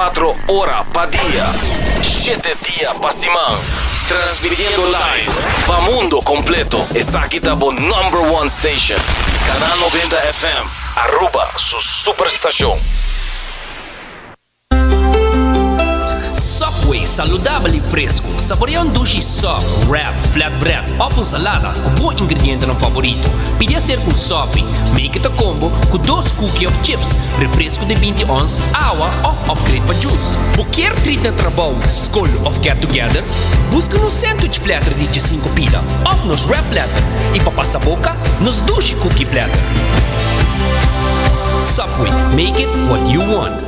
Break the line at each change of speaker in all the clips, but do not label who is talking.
24 ora pa dia, shete dia pa siman. Transmitiendo live pa mundo completo. Esaki ta bo number one station. Canal 90 FM, Aruba su superstacion.
Subway, saludabel y fresco. Saborea un dushi sub, wrap, flatbread of un salada cu bo ingredientenan favorito. Pidi hacer cu un sopi. Make it a combo cu dos cookie of chips, refresco di binti ons, awa of upgrade pa juice. Bo kier treat na trabou, scol of get together? Busca nos sandwich platter di djesinco pida of nos wrap platter y pa pasa boca, nos dushi cookie platter. Subway, make it what you want.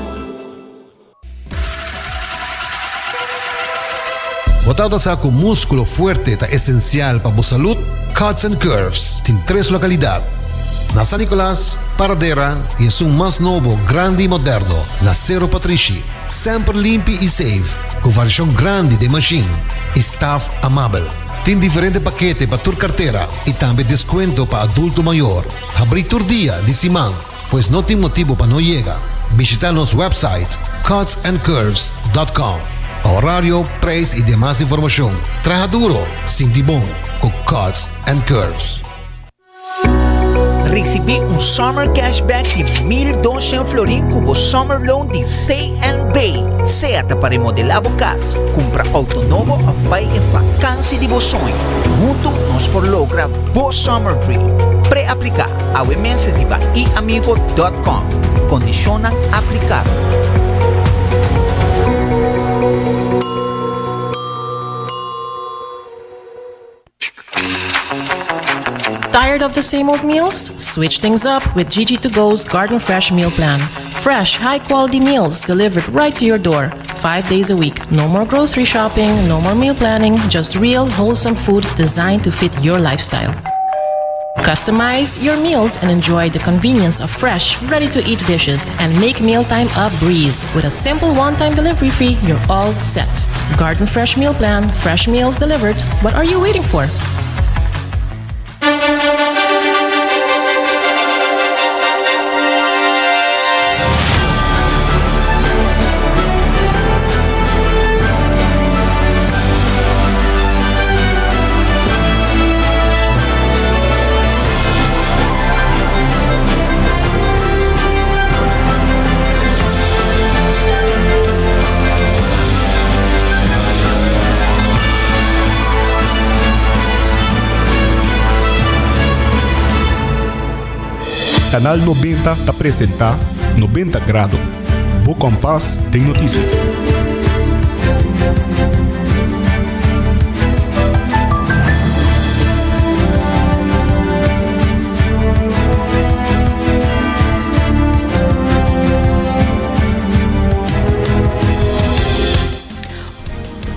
Bo tabata sa ku múskulo fuerte ta esensial pa bo salud? Cuts and Curves tin tres lokalidat, na San Nicolas, Paradera i esun mas nobo, grandi i moderno, na Sero Patrishi. Semper limpi i safe, ku variashon grandi den mashin i staf amabel. Tin diferente pakete pa tur kartera i tambe deskuento pa adulto mayor. Habrí tur dia di siman. Pues no tin motibu pa no yega. Bishita nos website cutsandcurves dot com pa horario, prijs y demas informacion. Traha duro, sinti bon cu Cuts and Curves.
Ricibi un Summer Cashback di 1200 florin cu bo Summer Loan di CNB. Sea ta pa remodela bo cas, cumpra auto nobo of bay e vakantie di bo soño. Hunto nos por logra bo Summer Dream. Pre-aplica awe mes riba iamigo dot com. Condicionnan aplicabel.
Tired of the same old meals? Switch things up with Gigi to Go's Garden Fresh Meal Plan. Fresh, high quality meals delivered right to your door, five days a week. No more grocery shopping, no more meal planning, just real, wholesome food designed to fit your lifestyle. Customize your meals and enjoy the convenience of fresh, ready to eat dishes and make mealtime a breeze. With a simple one time delivery fee, you're all set. Garden Fresh Meal Plan, fresh meals delivered. What are you waiting for?
Canal 90 ta presenta 90 Grado, bo kompas den notisia.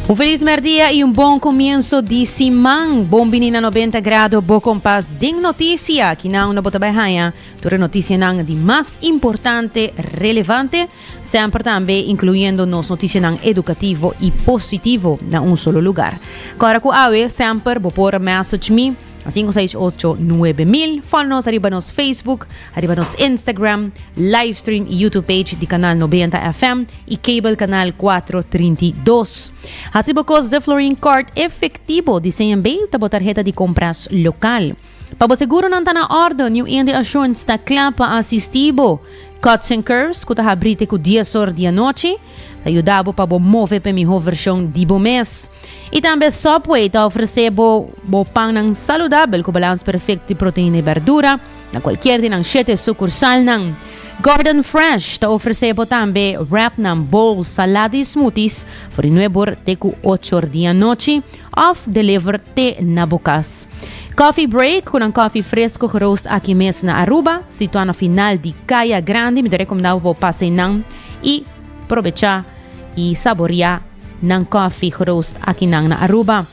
Un feliz merdia y un bon comienzo di siman. Bon bini na 90 grado, bo kompas den noticia. Aki nan no bo ta bai haña tur e noticianan di mas importante, relevante. Semper tambe incluyendo nos noticianan educativo y positivo na un solo lugar. Cora cu awe semper bo por message mi na 568 9000. Follow nos ariba nos Facebook, ariba nos Instagram, livestream y YouTube page di Canal 90 FM y cable canal 432. Hasi bo cos de Florin Card efectivo di CNB ta bo tarjeta di compras local. Pa bo seguronan ta na ordo, New India Assurance ta kla pa asistí bo. Cuts and Curves, ku ta habrí te ku dies or di anochi, ta yuda bo pa bo move p'e mihó vershon di bo mes. I tambe Subway ta ofresé bo bo pannan saludabel ku balans perfekto di proteina i bèrdura na kualkier di nan shete sukursalnan. Garden Fresh ta ofresé bo tambe wrapnan, bowls, salada i smoothies for di nuebe or te ku ocho or di anochi. Of deliver te na bo kas. Coffee Break ku nan koffie fresco geroost aki mes na Aruba, situa na final di Kaya Grandi. Mi ta rekomenda bo pa pasa einan i probecha i saboria nan koffie geroost aki nan na Aruba.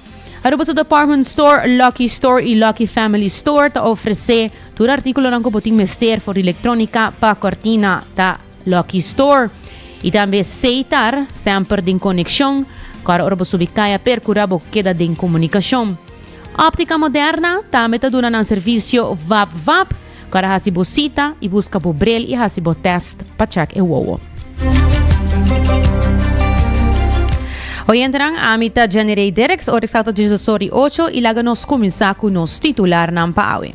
Aruba su department store, Lucky Store i Lucky Family Store ta ofrece tur artíkulonan ku bo tin mester for di elektronika pa kortina ta Lucky Store y tambe Seitar, semper den conexion. Kòrda ora bo subi kaya percura bo keda den comunicacion. Optica Moderna tambe ta duna nan servicio Vap Vap. Kòrda haci bo cita y busca bo bril y haci bo test pa check e wowo. Oyentenan, ami ta Jenny Ray Derricks, ora exacto diesdos or y ocho y laga nos cuminsa cu nos titularnan pa awe.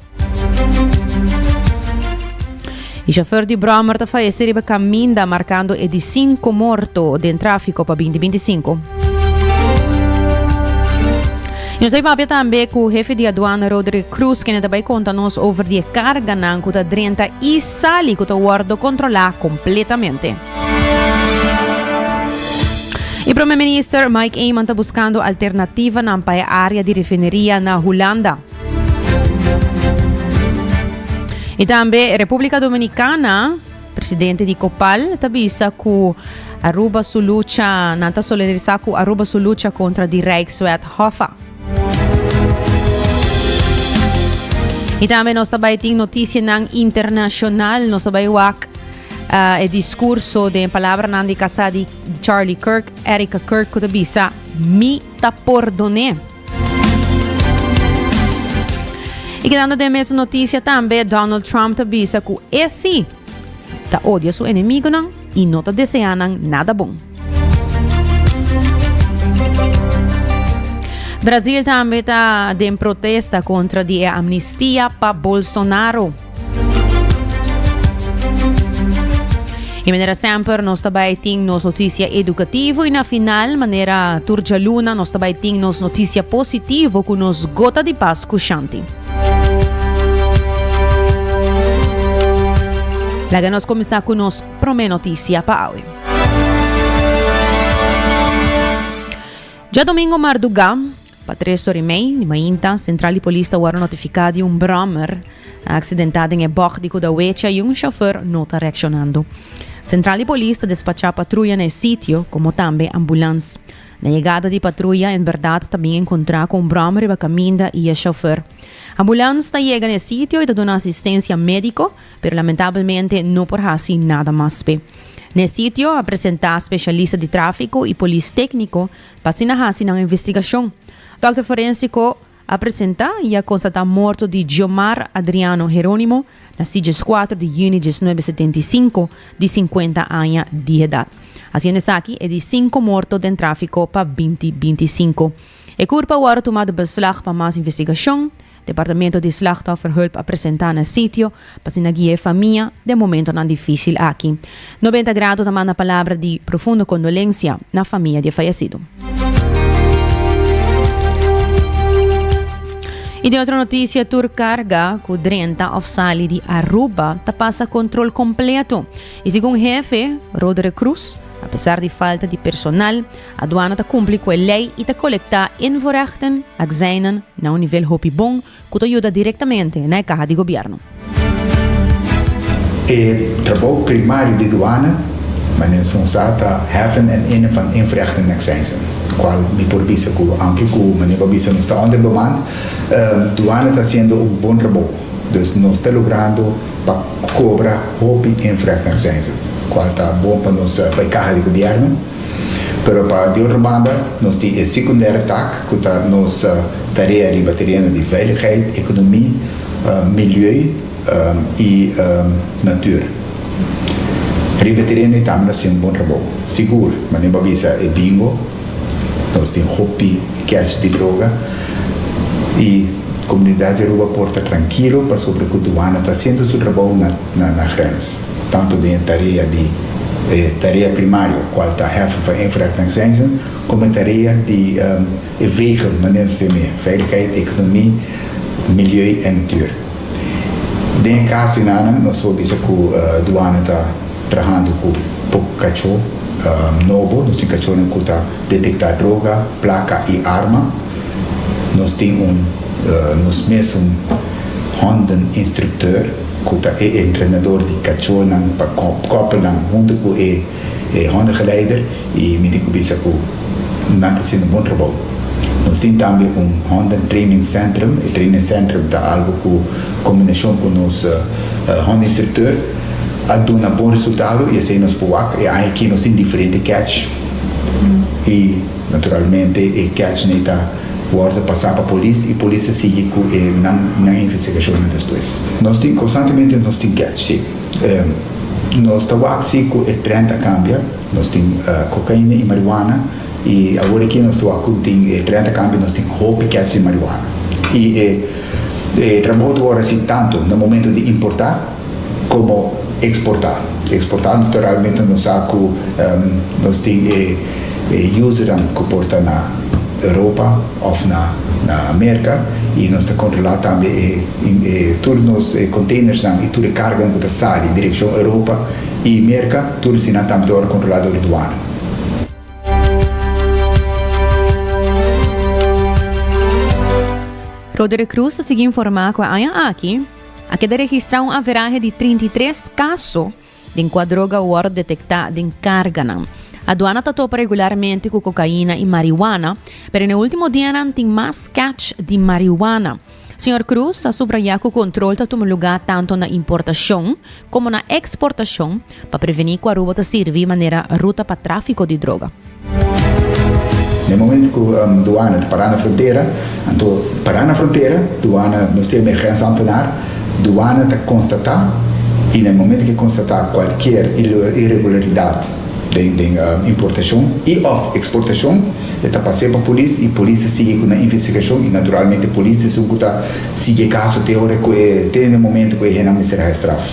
E chauffeur di brommer ta fayece riba caminda marcando e di cinco morto den trafico pa 2025. Y nos ta papia tambe cu hefe di aduana Roderick Cruz kende ta bay conta nos over di e carganan cu ta drenta y sali cu ta wordo controla completamente. Y Prome Minister Mike Eman ta buscando alternativanan pa e area di refineria na Hulanda. Y tambe Republica Dominicana, presidente di Copal, ta bisa cu Aruba su lucha, nan ta solidarisa cu Aruba su lucha contra di Rijkswet Hoffa. Y tambe nos ta bay tin noticianan internacional, nos ta bay wak uh, e discurso den palabranan di casa di Charlie Kirk, Erika Kirk, cu ta bisa, mi ta pordone. Y kedando den mesun noticia tambe, Donald Trump ta bisa cu e si ta odia su enemigonan y no ta desea nan nada bon. Brasil tambe ta den protesta contra di e amnistia pa Bolsonaro. Y manera semper nos ta bay tin nos noticia educativo y na final manera tur djaluna nos ta bay tin nos noticia positivo cu nos gota di pas cu Shanti. Laga nos cuminsa cu nos prome noticia pa awe. Djadomingo marduga Pa tres or i mei di mainta, sentral di polis ta wòrdu notifiká di un bròmer a aksidentá den e bògt di Kudawecha i un shofèr no ta reakshonando. Sentral di polis ta despachá patruya na e sitio, komo tambe ambulans. Na yegada di patruya en bèrdat ta bin enkontrá ku un bròmer riba kaminda i e shofèr. Ambulans ta yega na e sitio i ta duna asistensia médiko, pero lamentabelmente no por hasi nada mas p'e. Na e sitio a presentá speshalista di tráfiko i polis tékniko Pa asina hasi nan investigashon. Dòkter forensiko a presentá i a konstatá morto di Giomar Adriano Heronimo, nasí dieskuater di yüni 1975, di sinkuenta aña di edat. Hasiendo esaki e di sinku morto den tráfiko pa 2025. E kurpa a wòrdu tumá di beslag pa mas investigashon. Departamento di Slachtofferhulp a presentá na sitio pa asina guia e famia den momentonan difísil aki. 90 Grado ta manda palabra di profundo kondolensia na famia di e fayesido. I den otro notisia tur karga ku drenta òf sali di Aruba ta pasa kontrol kompleto. I segun hefe Roderick Cruz, apesar di falta di personal, Aduana ta kumpli ku e lei i ta kolektá invoerrechten, akzijnen, na un nivel hopi bon ku ta yuda direktamente na e kaha di gobièrnu.
E trabou primario di duana, manera nos sa, ta heffen en innen van invoerrechten en accijnzen, kual mi por bisa ku aunke ku manera bo a bisa nos ta onderbemand, duana ta hasiendo un bon trabou. Dus nos ta logrando pa kobra hopi invoerrechten en accijnzen, kual ta bon pa nos pa e kaha di gobièrnu. Pero pa di otro banda nos tin e secundaire taak cu ta nos tarea riba tereno di veiligheid, economie, milieu y natuur. Riba e tereno ei tambe nos tin un bon trabou. Sigur, manera bo a bisa e bingo, nos tin hopi cash di droga y comunidad di Aruba por ta trankilo pasobra cu douane ta haciendo su trabou na na grens. Tanto den e tarea di e tarea primario, cual ta heffen van invoerrecht en accijnzen, como e tarea di e vegen, manera nos ta yam'é, veiligheid, economie, milieu en natuur. Den e caso enanan nos por bisa cu douane ta trahando cu poco cacho nobo, nos tin cachonan cu ta detecta droga, placa y arma. Nos tin un nos mesun hondeninstructeur. ku ta e entrenador di kachónan pa kòpel nan huntu ku e hondengeleider i mi tin ku bisa ku nan ta hasiendo un bon trabou. Nos tin tambe un honden training centrum, e training centrum ta algu ku kombinashon ku nos hondeninstrukteur a duna bon resultado i esei nos por wak. E aña aki nos tin diferente catch i naturalmente e catch nei ta. Wòrdu pasá pa polis i polis ta sigui ku e nan nan investigashonnan despues. Nos tin konstantemente nos tin catch si. Nos ta wak si ku e trend a kambia. Nos tin kokaina i mariwana. Y awor aki nos ta wak cu tin e 30 cambio nos tin hopi catch di marihuana. Y e e trabou ta worde haci tanto na momento di importa como exporta. Exporta naturalmente nos sa cu nos tin e e usernan cu por ta na Europa of na na Merca y nos ta controla tambe e e tur nos e containersnan y tur e carganan cu ta sali direccion Europa y Merca tur eseinan tambe ta worde controla door di douane.
Roderick Cruz ta sigui informá ku e aña aki a keda registrá un averahe di 33 kaso den kua droga wòrdu detektá den karganan. Aduana ta topa regularmente ku kokaina i mariwana, pero na e último dianan tin mas catch di mariwana. Señor Cruz a subrayá ku kontrol ta tuma lugá tantu na importashon komo na eksportashon pa prevení ku Aruba ta sirbi manera ruta pa tráfiko di droga.
Na e momento ku duana ta pará na frontera, anto pará na frontera, duana, nos tin e grensambtenaar, duana ta konstatá i na e momento ku e konstatá kualkier iregularidat den den importashon i òf eksportashon, E ta pas'é pa polis i polis ta sigui ku nan investigashon i naturalmente polis ta esun ku ta sigui e kaso te ora ku e te na e momento ku e hennan mester haña straf.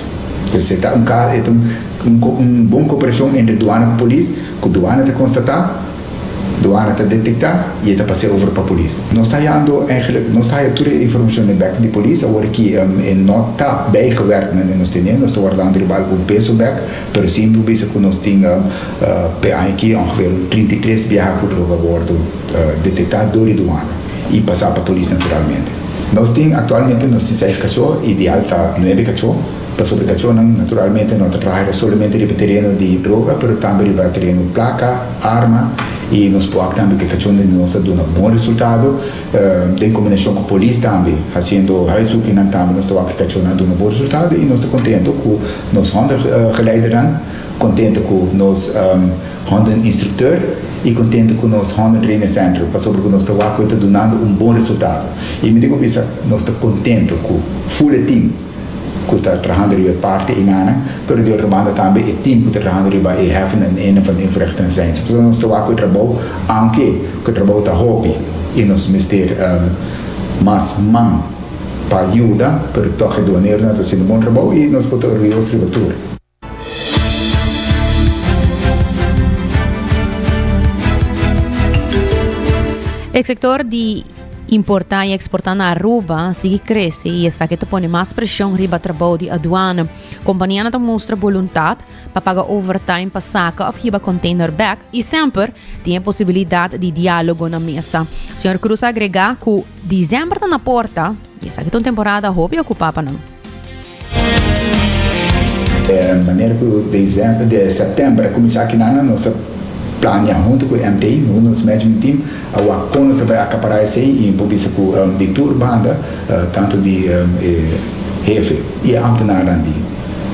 Dus e ta un ka e ta un un bon koperashon entre duana ku polis ku duana ta konstatá, duana ta detektá i e ta pas'é over pa polis. Nos ta hayando eigenlijk nos ta haya tur e informashon bek di polis awor ki e no ta bijgewerkt men nos tene nos ta wardando riba algun peso bek pero si mi por bisa ku nos tin P'e aña aki ongeveer un 33 biaha ku droga wordo detektá dor di duana i pasá pa polis naturalmente. Nos tin aktualmente nos tin seis kachó, ideal ta nuebe kachó, pasobra e kachónan naturalmente no ta traha solamente riba tereno di droga pero tambe riba tereno plaka, arma i nos por wak tambe ku e kachónan di nos ta duna bon resultado den kombinashon ku polis tambe hasiendo huiszoekingnan tambe nos ta wak ku e kachónan a duna bon resultado i nos ta kontento ku nos hondengeleidernan. Contento cu nos honden instructeur y contento cu nos honden training center pasobra cu nos ta wak cu e ta dunando un bon resultado. Y mi tin cu bisa nos ta contento cu full e team cu ta trahando riba e parti einanan, pero di otro banda tambe e team cu ta trahando riba e heffen en innen van inverrichtingsdienst. Pasobra nos ta wak cu e trabou, aunke cu e trabou ta hopi y nos mester mas man pa yuda, pero toch e duaneronan ta haciendo bon trabou y nos por ta orguyoso riba tur.
E sector di importa y exporta na Aruba sigui crece y esaki ta pone mas presion riba trabou di aduana. Companianan ta mustra boluntad pa paga overtime pa saca of hiba container bek y semper tin e posibilidad di dialogo na mesa. Señor Cruz a agrega cu december ta na porta y esaki ta un temporada hopi ocupa pa nan.
E manera ku desèmber, de sèptèmber a kuminsá akinan nos a plania huntu ku e MT, huntu nos management team, a wak kon nos ta bai akapará esei i mi por bisa ku di tur banda, tantu di e hefe i e ámtenarnan di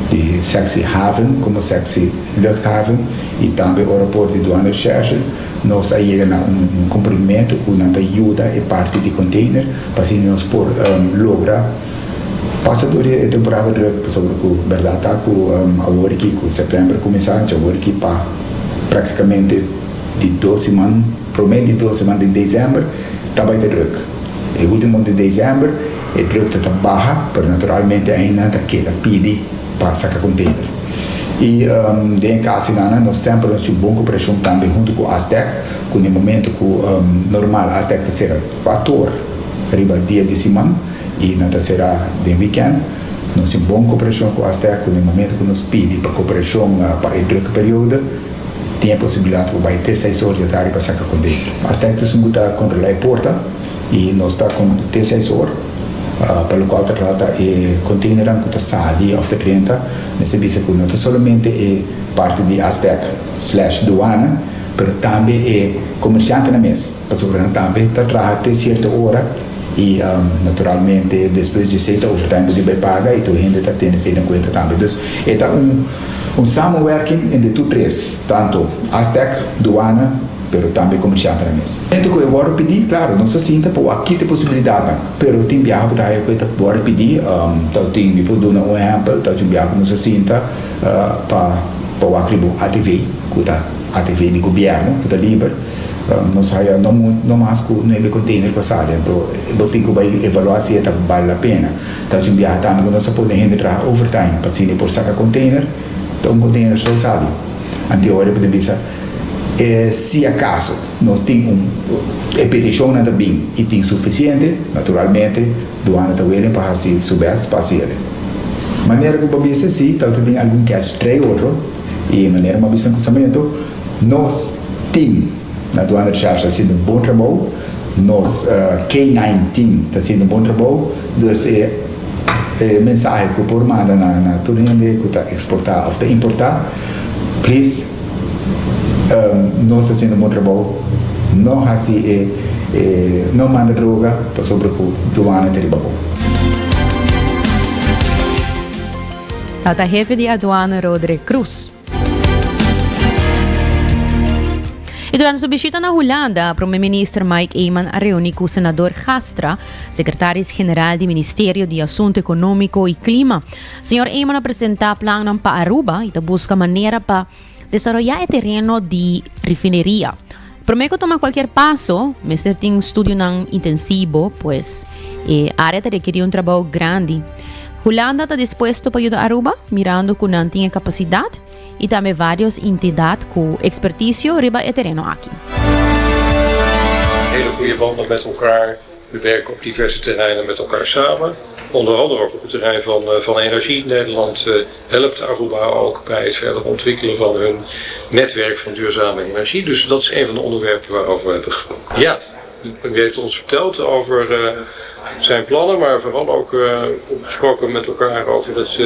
di sèksi haven komo sèksi luchthaven i tambe ora por di Douane Recherche, nos a yega na un kompromimentu ku nan ta yuda e parti di container pa asina nos por logra. Pasa tur e temporada druk pasobra ku bèrdat ta ku awor aki ku sèptèmber kuminsá dja awor aki pa praktikamente di dos siman promé di dos siman di desèmber ta bai ta druk. E último di desèmber e drukte ta baha pero naturalmente ainda ta keda pidi pa saka konteiner. I den e kaso nan nos semper nos tin bon koperashon tambe huntu ku Astec ku na e momento ku normal Astec ta sera kuator riba dia di siman. I nan ta será den wikènt. Nos tin bon koperashon ku Astec ku na e momento ku nos pidi pa koperashon pa e drukke periode, tin e posibilidat pa bai te seis or di atardi pa saka kontener. Astec ta esun ku ta kontrolá e porta i nos ta te seis or pa lokual ta trata e kontenernan ku ta sali òf ta drenta. Mester bisa ku no ta solamente e parti di Astec slash duana, pero tambe e komershantenan mes, pasobra nan tambe ta traha te sierto ora. I naturalmente despues di esei ta overtime bo tin bai paga i tur hende ta tene esei na kuenta tambe. Dus e ta un un samenwerking entre tur tres, tanto Aztec, Douane, pero tambe komershantenan mes. Momento ku e wòrdu pidí, klaro, nos ta sinta pa wak kita e posibilidatnan, pero tin biaha bo ta haya ku e ta wòrdu pidí, ta tin, mi por duna un ehèmpel, ta un biaha ku nos a sinta pa pa wak riba un ATV, ku ta ATV di gobièrnu, ku ta liber. Nos haya no no mas ku nuebe container ku a sali, anto bo tin ku bai evaluá si e ta bal la pena. Ta haci un biaha tambe ku nos a pone hende traha overtime pa asina e por saka container, ta un container so sali. Anto ora e por bisa si acaso nos tin un e petishonnan ta bin i tin sufisiente, naturalmente duana ta willing pa hasi su best pa hasi ele. Manera ku bo bisa si tabata tin algun catch trei otro i manera bo a bisa na kusamentu nos team na Douane Recherche ta haciendo un bon trabou, nos K-nine team ta haciendo un bon trabou, dus e e mensahe cu por manda na na tur hende cu ta exporta of ta importa, please nos ta haciendo un bon trabou, no haci e e no manda droga pasobra cu Douane ta riba bo.
Tata hefe di aduana Roderick Croes. Y durante su bishita na Hulanda, Prome Minister Mike Eman a reuni cu Senador Gastra, Secretaris General di Ministerio di Asunto Economico y Clima. Señor Eman a presenta plannan pa Aruba y ta busca manera pa desaroya e tereno di refineria. Prome cu tuma cualkier paso, mester tin studionan intensivo, pues e area ta rekeri un trabou grandi. Hulanda ta dispuesto pa yuda Aruba, mirando cu nan tin e capacidad y tambe varios entidad cu experticio riba e tereno aki.
Hele goede banden met elkaar. We werken op diverse terreinen met elkaar samen. Onder andere ook op het terrein van, eh, van energie. Nederland eh, helpt Aruba ook bij het verder ontwikkelen van hun netwerk van duurzame energie. Dus dat is een van de onderwerpen waarover we hebben gesproken. Ja, de premier heeft ons verteld over uh, zijn plannen, maar vooral ook uh, gesproken met elkaar over het, uh,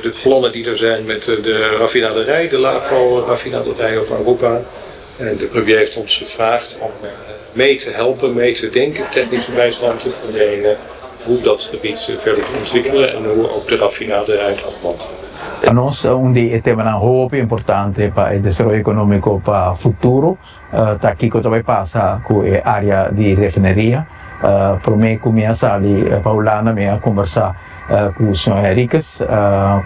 de plannen die er zijn met de raffinaderij, de Lago-raffinaderij op Aruba. En de premier heeft ons gevraagd om mee te helpen, mee te denken, technische bijstand te verlenen hoe dat gebied verder te ontwikkelen en hoe ook de raffinaderij van het land.
Pa nos un di e temanan hopi importante pa e desaroyo economico pa futuro ta kico ta bay pasa cu e area di refineria. Prome cu mi a sali pa Hulanda mi a conversa cu señor Henriquez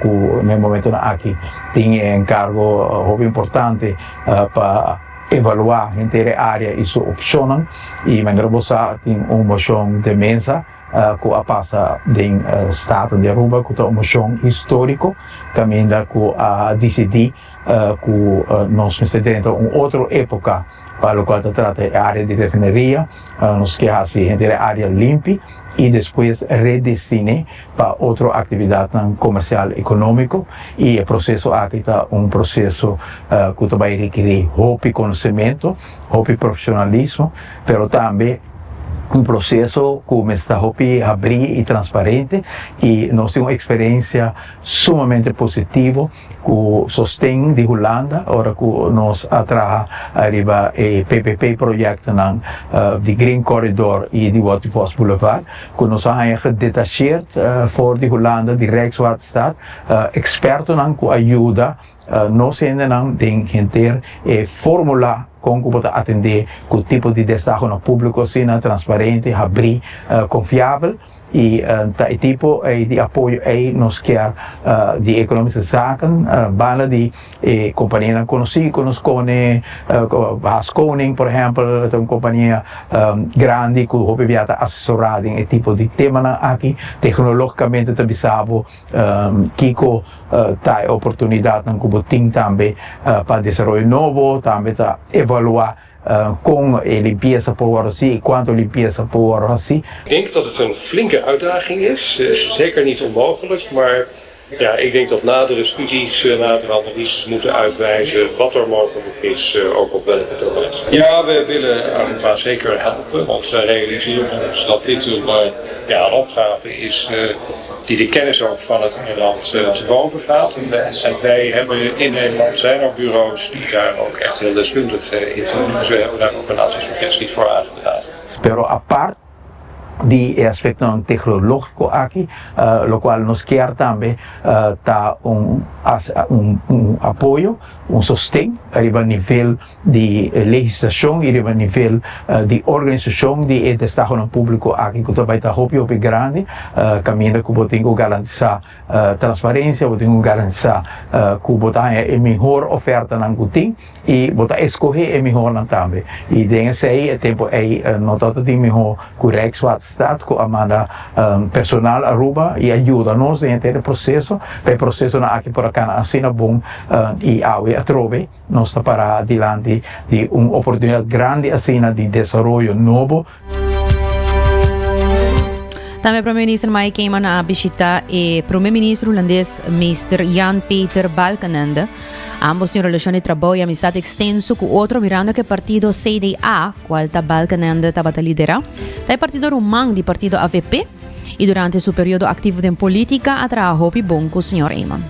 cu na e momentonan aki tin e encargo hopi importante pa evalua henter e area y su opcionnan y manera bo sa tin un mocion den mesa cu a pasa den Staten di Aruba cu ta un mocion historico caminda cu a dicidi cu nos mester drenta un otro epoca pa locual ta trata e area di refineria, nos ke haci henter e area limpi y despues redestine pa otro actividadnan comercial economico y e proceso aki ta un proceso cu ta bay rekeri hopi conocemento, hopi profesionalismo, pero tambe un proceso cu mester ta hopi habri y transparente y nos tin un experiencia sumamente positivo Ku sosten di Hulanda ora ku nos a traha riba e PPP proyektonan di Green Corridor i di Waterfos Boulevard ku nos a haña gedetasheerd for di Hulanda di Rijkswaterstaat ekspertonan ku a yuda nos hendenan den henter e formula kon ku bo ta atendé ku tipo di destahonan públiko asina transparente, habrí, konfiabel. Y ta e tipo ey di apoyo ey nos kier di Economische Zaken, banda di e companianan conoci cu nos cone, Haskoning por ehempel ta un compania grandi cu hopi bia ta asesora den e tipo di temanan aki. Tecnologicamente ta bisa bo kico ta e oportunidadnan cu bo tin tambe pa desaroyo nobo, tambe ta evalua Kon e limpiesa por wòrdu hasi i kuantu limpiesa por wòrdu hasi.
Ik denk dat het een flinke uitdaging is. Zeker niet onmogelijk, maar ja, ik denk dat nadere studies, nadere analyses moeten uitwijzen wat er mogelijk is, ook op welke termijn. Ja, we willen Aruba zeker helpen, want wij realiseren ons dat dit een, ja, een opgave is die de kennis ook van het eiland te boven gaat. En, en wij hebben in Nederland zijn er bureaus die daar ook echt heel deskundig in zijn. Dus we hebben daar ook een aantal suggesties voor aangedragen.
Pero apart. di e aspectonan tecnologico aki, locual nos kier tambe ta un un apoyo, un sosten riba nivel di legislacion y riba nivel di organisacion di e destahonan publico aki cu ta bay ta hopi hopi grandi, caminda cu bo tin cu garantisa transparencia, bo tin cu garantisa cu bo ta haña e mihor ofertanan cu tin. I bo ta escoge e mihornan tambe. I den esey e tempo ey no tabata tin miho cu Rijkswaterstaat cu a manda personal Aruba y a yuda nos den henter e proceso pa e procesonan aki por a cana asina bon y awe atrobe nos ta para dilanti di un oportunidad grandi asina di desaroyo nobo.
Tambe Prome Minister Mike Eman a bishita e Prome Minister Hulandes Meester Jan Peter Balkenende. Ambos tin relacion di trabou y amistad extenso cu otro mirando cu e partido CDA, cual ta Balkenende tabata lidera, ta e partido ruman di partido avp y durante su periodo activo den politica a traha hopi bon cu señor Eman.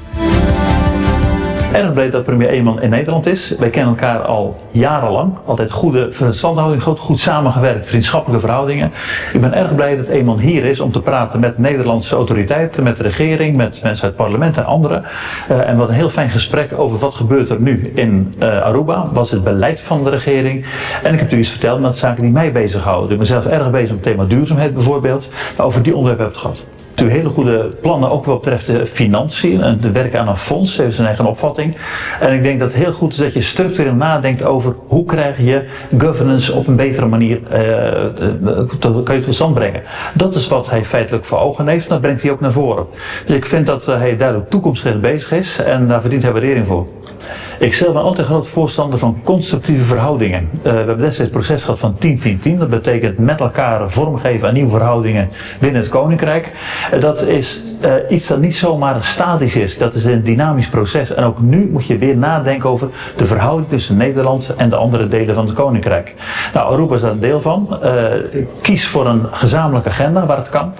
Erg blij dat premier Eman in Nederland is. Wij kennen elkaar al jarenlang. Altijd goede verstandhouding, goed, goed samengewerkt, vriendschappelijke verhoudingen. Ik ben erg blij dat Eman hier is om te praten met Nederlandse autoriteiten, met de regering, met mensen uit het parlement en anderen. Uh, en wat een heel fijn gesprek over wat gebeurt er nu in uh, Aruba, wat is het beleid van de regering. En ik heb u iets verteld met zaken die mij bezighouden. Ik ben zelf erg bezig met het thema duurzaamheid bijvoorbeeld. Maar over die onderwerpen heb ik het gehad u hele goede plannen, ook wat betreft de financiën en het werken aan een fonds, heeft zijn eigen opvatting. En ik denk dat het heel goed is dat je structureel nadenkt over hoe krijg je governance op een betere manier, uh, kan je tot stand brengen. Dat is wat hij feitelijk voor ogen heeft en dat brengt hij ook naar voren. Dus ik vind dat hij duidelijk toekomstgericht bezig is en daar verdient hij waardering voor. Ik zelf ben altijd groot voorstander van constructieve verhoudingen. Uh, we hebben destijds het proces gehad van 10-10-10. Dat betekent met elkaar vormgeven aan nieuwe verhoudingen binnen het Koninkrijk. Uh, dat is uh, iets dat niet zomaar statisch is. Dat is een dynamisch proces. En ook nu moet je weer nadenken over de verhouding tussen Nederland en de andere delen van het Koninkrijk. Nou, Aruba is daar een deel van. kies voor een gezamenlijke agenda waar het kan.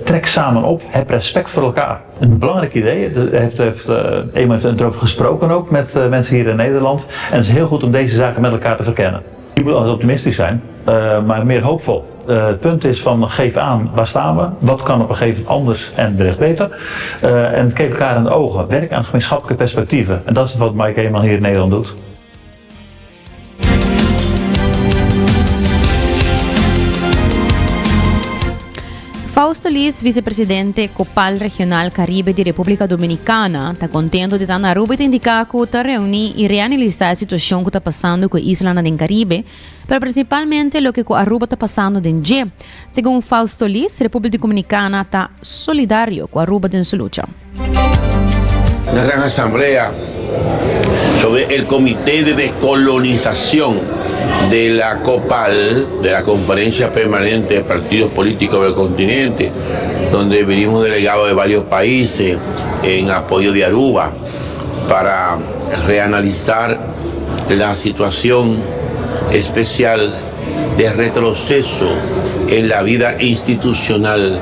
trek samen op. Heb respect voor elkaar. Een belangrijk idee. Heeft, heeft, uh, Eenmaal heeft erover gesproken ook met uh, mensen hier in Nederland. En het is heel goed om deze zaken met elkaar te verkennen. Je moet altijd optimistisch zijn, uh, maar meer hoopvol. het punt is van geef aan, waar staan we? Wat kan op een gegeven moment anders en wellicht beter? en kijk elkaar in de ogen. Werk aan gemeenschappelijke perspectieven. En dat is wat Mike Eeman hier in Nederland doet.
Fausto Liz, vicepresidente Copal Regional Caribe di República Dominicana, ta contento di ta na Aruba y ta indica cu ta reuni y reanalisa e situacion cu ta pasando cu e islanan den Caribe, pero principalmente loke cu Aruba ta pasando den dje. Segun Fausto Liz, República Dominicana ta solidario cu Aruba den su lucha.
Una gran asamblea sobre el Comité de Descolonización de la COPAL, de la Conferencia Permanente de Partidos Políticos del Continente, donde vinimos delegados de varios países en apoyo de Aruba para reanalizar la situación especial de retroceso en la vida institucional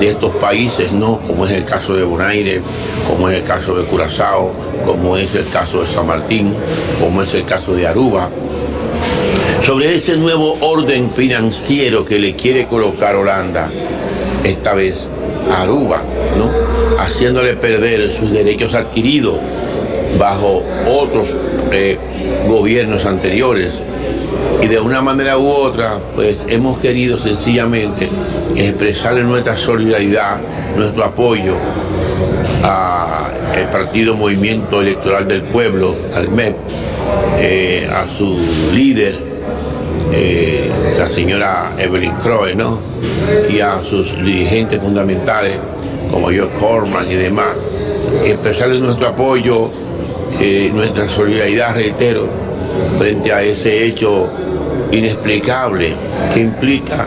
de estos países, ¿no? Como es el caso de Bonaire, como es el caso de Curazao, como es el caso de San Martín, como es el caso de Aruba. Sobre ese nuevo orden financiero que le quiere colocar Holanda, esta vez a Aruba, ¿no? Haciéndole perder sus derechos adquiridos bajo otros eh, gobiernos anteriores. Y de una manera u otra, pues hemos querido sencillamente expresarle nuestra solidaridad, nuestro apoyo al Partido Movimiento Electoral del Pueblo, al MEP, eh, a su líder, eh, la señora Evelyn Crowe, ¿no? y a sus dirigentes fundamentales como Joe Corman y demás, expresarle nuestro apoyo, eh, nuestra solidaridad, reitero, frente a ese hecho inexplicable que implica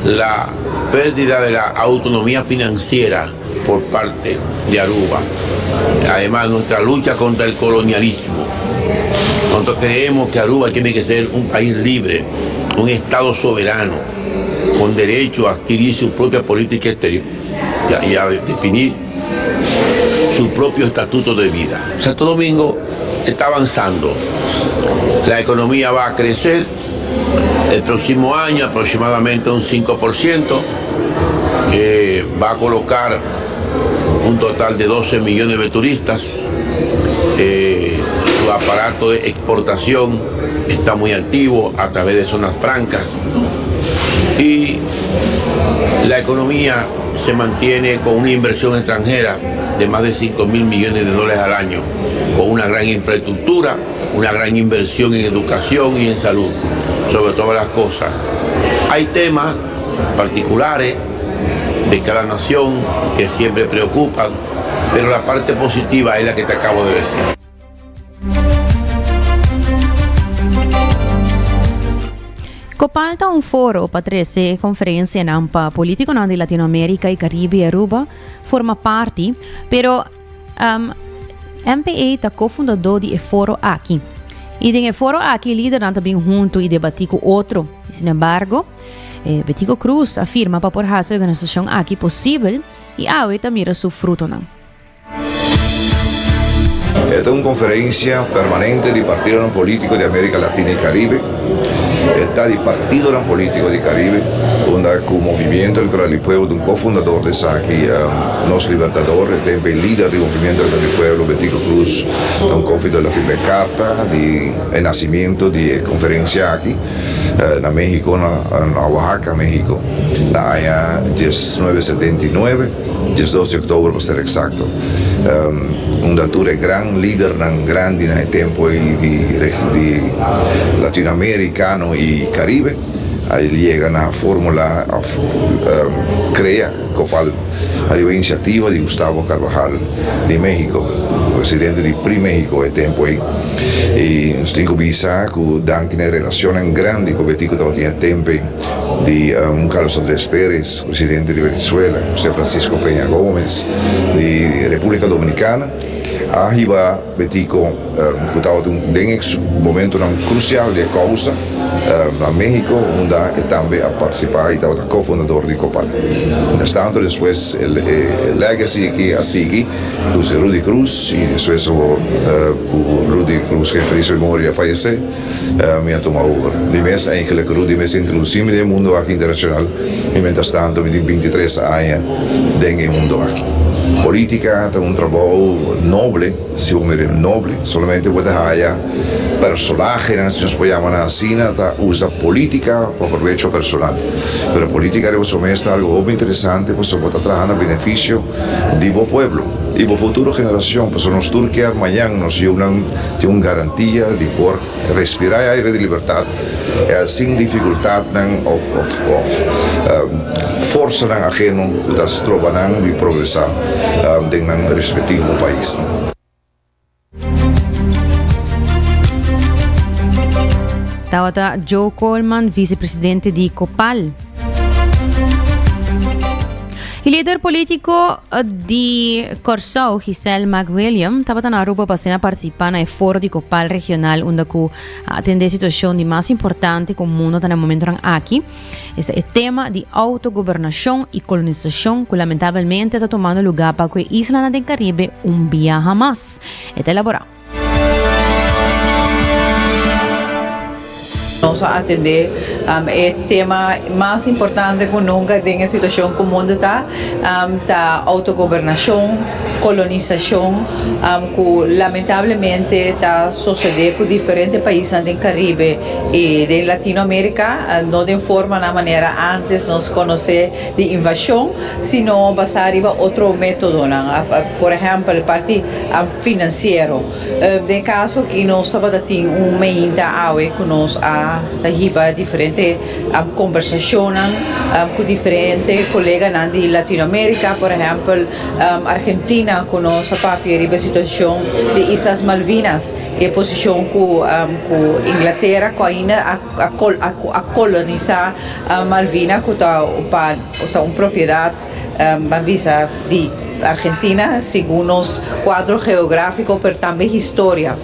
la pérdida de la autonomía financiera por parte de Aruba. Además, nuestra lucha contra el colonialismo. Nosotros creemos que Aruba tiene que ser un país libre, un Estado soberano, con derecho a adquirir su propia política exterior y a definir su propio estatuto de vida. Santo Domingo está avanzando. La economía va a crecer. El próximo año aproximadamente un 5%, que va a colocar un total de 12 millones de turistas. Eh, su aparato de exportación está muy activo a través de zonas francas. Y la economía se mantiene con una inversión extranjera de más de 5 mil millones de dólares al año, con una gran infraestructura, una gran inversión en educación y en salud, sobre todas las cosas. Hay temas particulares de cada nación que siempre preocupan, pero la parte positiva es la que te acabo de decir.
Copal ta un foro pa trece conferencianan pa politiconan di Latinoamerica y Caribe y Aruba forma parti, pero um, MPA ta cofundador di e foro aki. Y den e foro aki lidernan ta bin hunto y debati cu otro. Y sin embargo, eh, Betico Cruz a firma pa por haci e organisacion aki posibel y awe ta mira su frutonan.
E ta un konferensia permanente di partidonan polítiko di Amerika Latina i Karibe. E ta di partidonan polítiko di Karibe, unda ku Movimiento Electoral di Pueblo ta un kofundador di esaki. Nos Libertador, e tempu e lider di Movimiento Electoral di Pueblo, Betico Croes, ta un kofundador. El a firma e karta di e nasimiento di e konferensia aki na México, na Oaxaca, México, na aña 1979. 12 di oktober pa ser eksakto, unda tur e gran lidernan grandi na e tempu ei di di Latinoamerikano i Karibe a yega na formula òf krea Copal ariba inisiativa di Gustavo Carvajal di México, presidente di PRI México e tempu ei. I nos tin ku bisa ku danki na e relacionnan grandi ku Betico tabatin e tempu ei, di un Carlos Andrés Pérez, presidente di Venezuela, José Francisco Peña Gómez di República Dominicana, a hiba Betico cu tabata un den e momentonan crucial di e causa na México unda e tambe a participa y tabata cofundador di Copal. Mientras tanto despues e legacy aki a sigui cu Rudy Cruz y despues cu Rudy Cruz en feliz memoria a fayece. Mi a tuma over. Di mes eigenlijk Rudy mes a introduci mi den e mundo aki internacional y mientras tanto mi tin 23 aña den e mundo aki. Politica ta un trabou noble, si bo mira noble, solamente bo ta haya personahenan, si nos por yama nan asina, ta usa politica pa probecho personal. Pero politica riba su mes ta algo hopi interesante pasobra bo ta traha na beneficio di bo pueblo y bo futuro generacion, pasobra nos tur kier mañan nos yunan tin un garantia di por respira e aire di libertad sin dificultadnan of forsanan ajeno cu ta stroba nan di progresa den nan respectivo paisnan.
Tabata Joe Coleman, vicepresidente di Copal. E lider politico eh, di Kòrsou, Giselle McWilliam, tabata na Aruba pa asina participa na e foro di Copal regional unda ku a atende e situacion di mas importante ku mundo ta na e momentonan aki. Esta e tema di autogobernashon i kolonisashon ku lamentabelmente ta tumando lugá pa ku e islanan den Karibe un biaha mas. E ta elaborá.
Nos a atendé e tema mas importante ku nunka den e situashon ku mundu ta, ta autogobernashon, kolonisashon ku lamentablemente ta sosodé ku diferente paisnan den Karibe. I den Latinoamérica, no den formanan manera antes nos conoce di invasion, sino basa riba otro metodonan, por ehempel parti financiero. Den caso aki nos tabata tin un meinta awe cu nos a ta hiba diferente conversacionnan cu diferente coleganan di Latinoamérica, por ehempel Argentina cu nos a papia riba e situacion di Islas Malvinas. E posishon ku ku Inglatera ku ainda a a kolonisá Malvina ku ta pa ta un propiedat ban bisa di Argentina segun nos kuadro geográfiko pero tambe historia.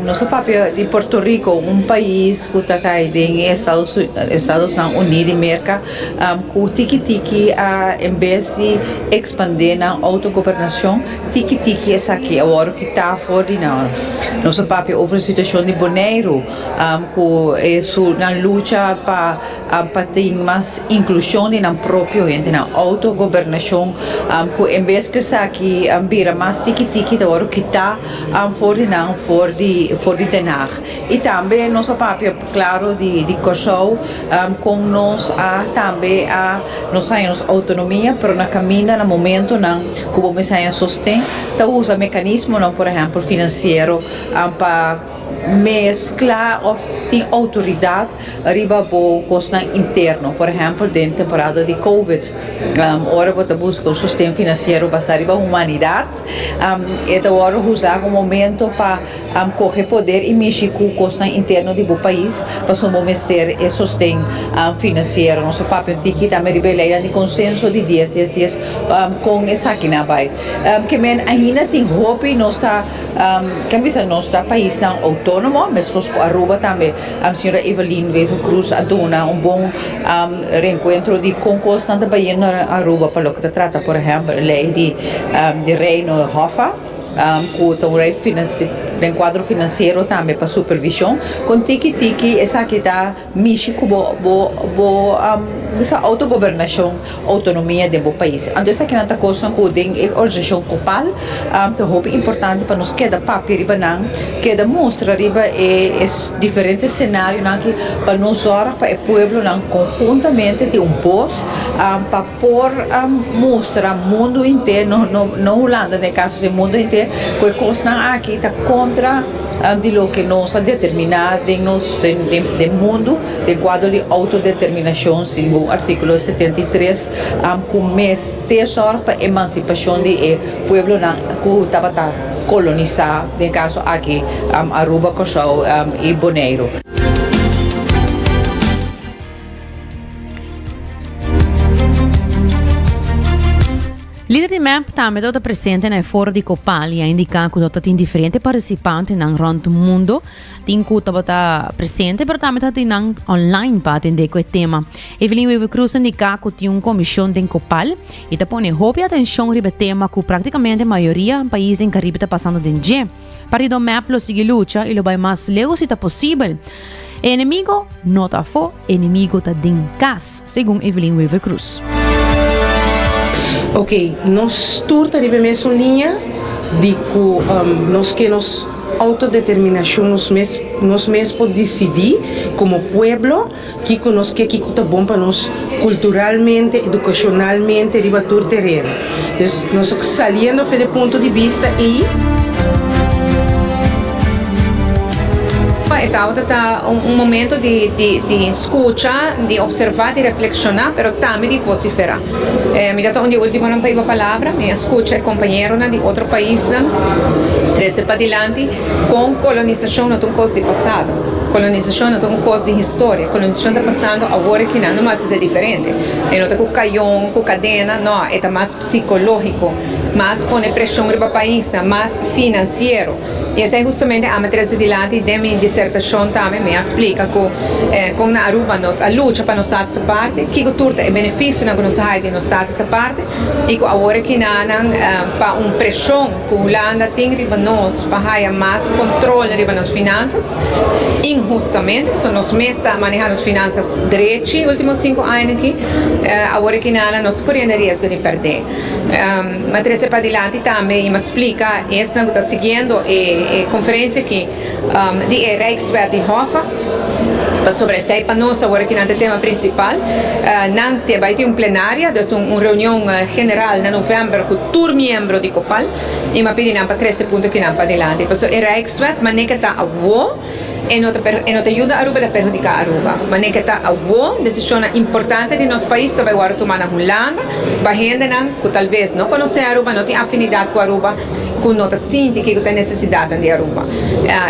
Nos a papia di Puerto Rico un pais ku. ku ta kai den e Estados Estadosnan Uní di Merka ku tiki tiki a en bes di ekspandé nan outogobernashon tiki tiki esaki a wòrdu kitá for di nan. Nos a papia over e situashon di Boneiru ku e su nan lucha pa pa tin mas inklushon di nan propio hendenan, outogobernashon ku en bes ku esaki bira mas tiki tiki ta wòrdu kitá for di nan for di for di Den Haag. I tambe nos a papia klaro di di Kòrsou kon nos a tambe a nos haña nos outonomia pero na kaminda na momentonan ku bo mester haña sosten ta usa mekanismonan por ehèmpel finansiero pa meskla òf tin outoridat riba bo kosnan interno. Por ehèmpel den temporada di covid ora bo ta buska un sosten finansiero basá riba humanidat e ta wòrdu usá komo momento pa kohe poder i mishi ku kosnan interno di bo pais pasobra bo mester e sosten finansiero. Nos a papia un tiki tambe riba e leinan di konsenso di dies dies dies kon esakinan a bai. Ke men ainda tin hopi nos ta Ken bisa nos ta paisnan outónomo, meskos ku Aruba tambe. Señora Evelyn Wever-Croes a duna un bon reenkuentro di kon kosnan ta bayendo na Aruba pa loke ta trata por ehèmpel e lei di Reino Hoffa ku ta un lei den kuadro finansiero tambe pa supervishon. Kon tiki tiki esaki ta Mishi ku bo bo bo bisa autogobernashon, outonomia den bo pais. Anto esakinan ta kosnan ku den e organisashon Copal ta hopi importante pa nos keda papia riba nan, keda mustra riba e e diferente senarionan aki pa nos zòrg pa e pueblonan konhuntamente tin un bos pa por mustra mundu henter, no no no Hulanda den e kaso si mundu henter ku e kosnan aki ta kontra. Di loke nos a determiná den nos den mundu den kuadro di outodeterminashon segun artíkulo 73 ku mester sòrg pa emansipashon di e pueblonan ku tabata kolonisá den kaso aki Aruba, Kòrsou i Boneiru.
Lider di mep tambe tabata presente na e foro di Copal y a indica cu tabata tin diferente participantenan rond mundo tin cu tabata presente pero tambe tabata tin nan online pa atende cu e tema. Evelyn Wever-Croes a indica cu tin un comision den Copal y ta pone hopi atencion riba e tema cu practicamente mayoria pais den Caribe ta pasando den dje. Partido mep lo sigui lucha y lo bay mas leu si ta posibel. E enemigo no ta afó, e enemigo ta den kas, segun Evelyn Wever-Croes.
Ok, nos tur ta riba e mesun liña di ku nos ke nos outodeterminashon, nos mes nos mes por disidí komo pueblo kiko nos ke, kiko ta bon pa nos kulturalmente, edukashonalmente riba tur tereno. Dus nos saliendo for di e punto di bista ei.
E tabata ta un momento di di scucha, di observa, di reflexiona, pero tambe di vocifera. Mi ta ta un di e ultimonan pa hiba palabra. Mi a scucha e compañeronan di otro paisnan trece padilanti con colonisacion no ta un cos di pasado. Colonisacion no ta un cos di historia. Colonisacion ta pasando awor aki nan, no mas e ta diferente. E no ta cu cayon, cu cadena, no, e ta mas psicologico, mas pone presion riba paisnan, mas financiero. Y esey hustamente ami a trece dilanti den mi disertacion tambe, mi a splica cu con na Aruba nos a lucha pa nos status aparte, kico tur ta e beneficionan cu nos a haya di nos status aparte y cu awor aki nan pa un presion cu Hulanda tin riba nos pa haya mas control riba nos finanzas, inhustamente, pasobra nos mes ta maneha nos finanzas drechi ultimo cinco añanan aki, awor aki nan nos coriendo e riesgo di perde. Mi a trece padilanti tambe y mi a splica esnan cu ta siguiendo e conferencia aki di e Rijkswet di Hoffa, pasobra esey pa nos awor aki nan ta e tema principal. Nan te bay tin un plenaria, dus un reunion general na november cu tur miembro di Copal y mi a pidi nan pa trece punto aki nan padilanti, pasobra e Rijkswet manera ta awo, E no ta e no ta yuda Aruba, e ta perhudiká Aruba. Manera ke ta awo, desishonnan importante di nos pais ta bai wòrdu tumá na Hulanda pa hendenan ku talbes no konosé Aruba, no tin afinidat ku Aruba, ku no ta sinti kiko ta e nesesidatnan di Aruba.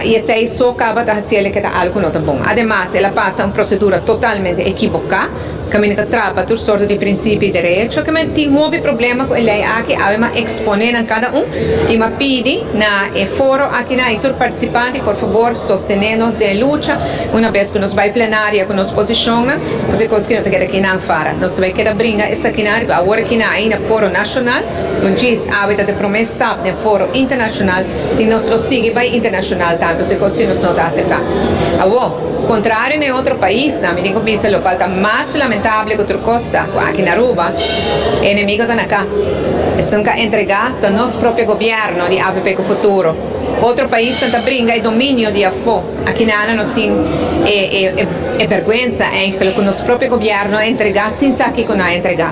I esei so kaba ta hasiel ke ta algu ku no ta bon. Ademas, el a pasa un prosedura totalmente ekiboká. Kaminda ta trapa tur sorto di prinsipio i derecho. Ke men tin hopi problema ku e lei aki, awe m'a eksponé nan kada un i m'a pidi na e foro akinan i tur partisipante por fabor sostené nos den e lucha. Una bes ku nos bai plenaria ku nos posishonnan, nos e kos ku no ta keda kinan fara. Nos ta bai keda bringa esakinan riba awor akinan ainda foro nashonal, un djis awe ta de promé stap den foro internashonal i nos lo sigui bai internashonal tambe, pasobra e kos ku nos no ta aseptá. Awor, kontrario na e otro paisnan, mi tin ku bisa lokual ta mas lamentable ku tur kos ta ku aki na Aruba e enemigo ta na kas. Esun ka entregá ta nos propio gobièrnu di avp ku futuro. Otro paisnan ta bringa e dominio di afó. Aki na Ana nos tin e e e berguensa eigenlijk ku nos propio gobièrnu a entregá sin sa kiko nan a entregá.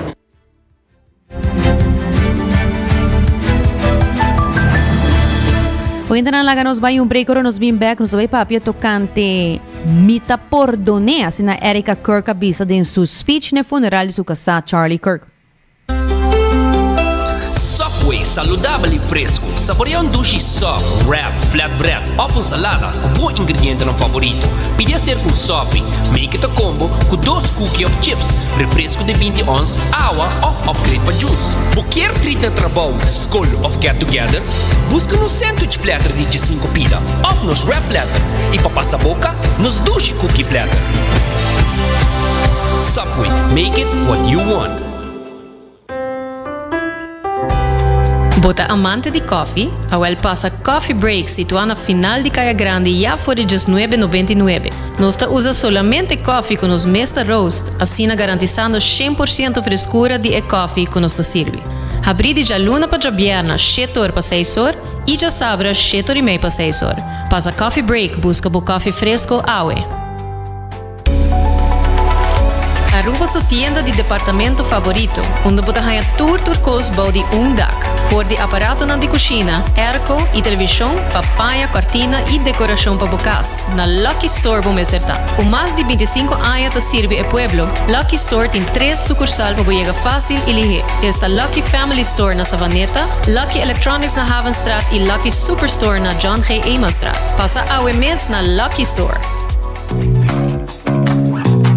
Oyentenan laga nos bai un break ora nos bin bek nos ta bai papia tokante mi ta pordon'é asina Erika Kirk a bisa den su speech n'e funeral di su kasá Charlie Kirk.
Subway, saludabel y fresco. Saborea un dushi sub, wrap, flatbread of un salada cu bo ingredientenan favorito. Pidi acerca un sopi, make it a combo cu dos cookie of chips, refresco di 20 ons, awa of upgrade pa juice. Bo kier treat na trabou, scol of get together? Busca nos sandwich platter di 15 pida of nos wrap platter y pa pasa boca, nos dushi cookie platter. Subway, make it what you want.
Bo ta amante di koffie? Awel pasa Coffee Break situá na final di Kaya Grandi ya for di djesnuebe nobenta i nuebe. Nos ta usa solamente koffie ku nos mes ta roast, asina garantisando 100% freskura di e koffie ku nos ta sirbi. Habrí di djaluna pa djabièrna shete or pa seis or i djasabra shete or i mei pa seis or. Pasa Coffee Break buska bo koffie fresko awe. Aruba su tienda di departamento favorito, unda bo ta haña tur tur kos bou di un dak. For di aparatonan di kushina, airco i televishon pa paña, kòrtina i dekorashon pa bo kas, na Lucky Store bo mester ta. Ku mas di bintisinku aña ta sirbi e pueblo, Lucky Store tin tres sukursal pa bo yega fásil i lihé. Esta Lucky Family Store na Savaneta, Lucky Electronics na Havenstraat i Lucky Superstore na John G. Emanstraat. Pasa awe mes na Lucky Store.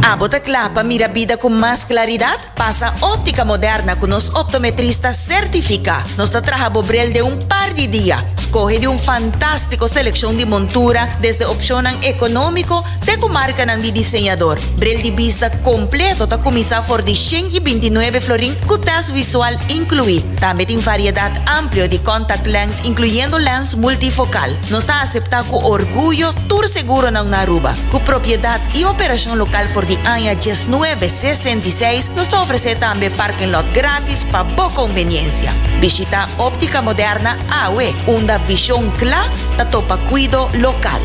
Abo ta kla pa mira bida ku mas klaridat? Pasa Óptica Moderna ku nos optometrista sertifiká. Nos ta traha bo bril den un par di dia. Skohe di un fantástiko selekshon di montura, desde opshonnan ekonómiko te ku markanan di diseñador. Bril di bista kompleto ta kuminsá for di 129 florin ku tèst visual inkluí. Tambe tin variedat amplio di contact lens inkluyendo lens multifokal. Nos ta aseptá ku orguyo tur seguronan na Aruba. Ku propiedat i operashon lokal for di aña diesnuebe sesenta i seis, nos ta ofresé tambe parking lot grátis pa bo konveniensia. Bishitá Óptica Moderna awe, unda vishon kla ta topa kuido lokal.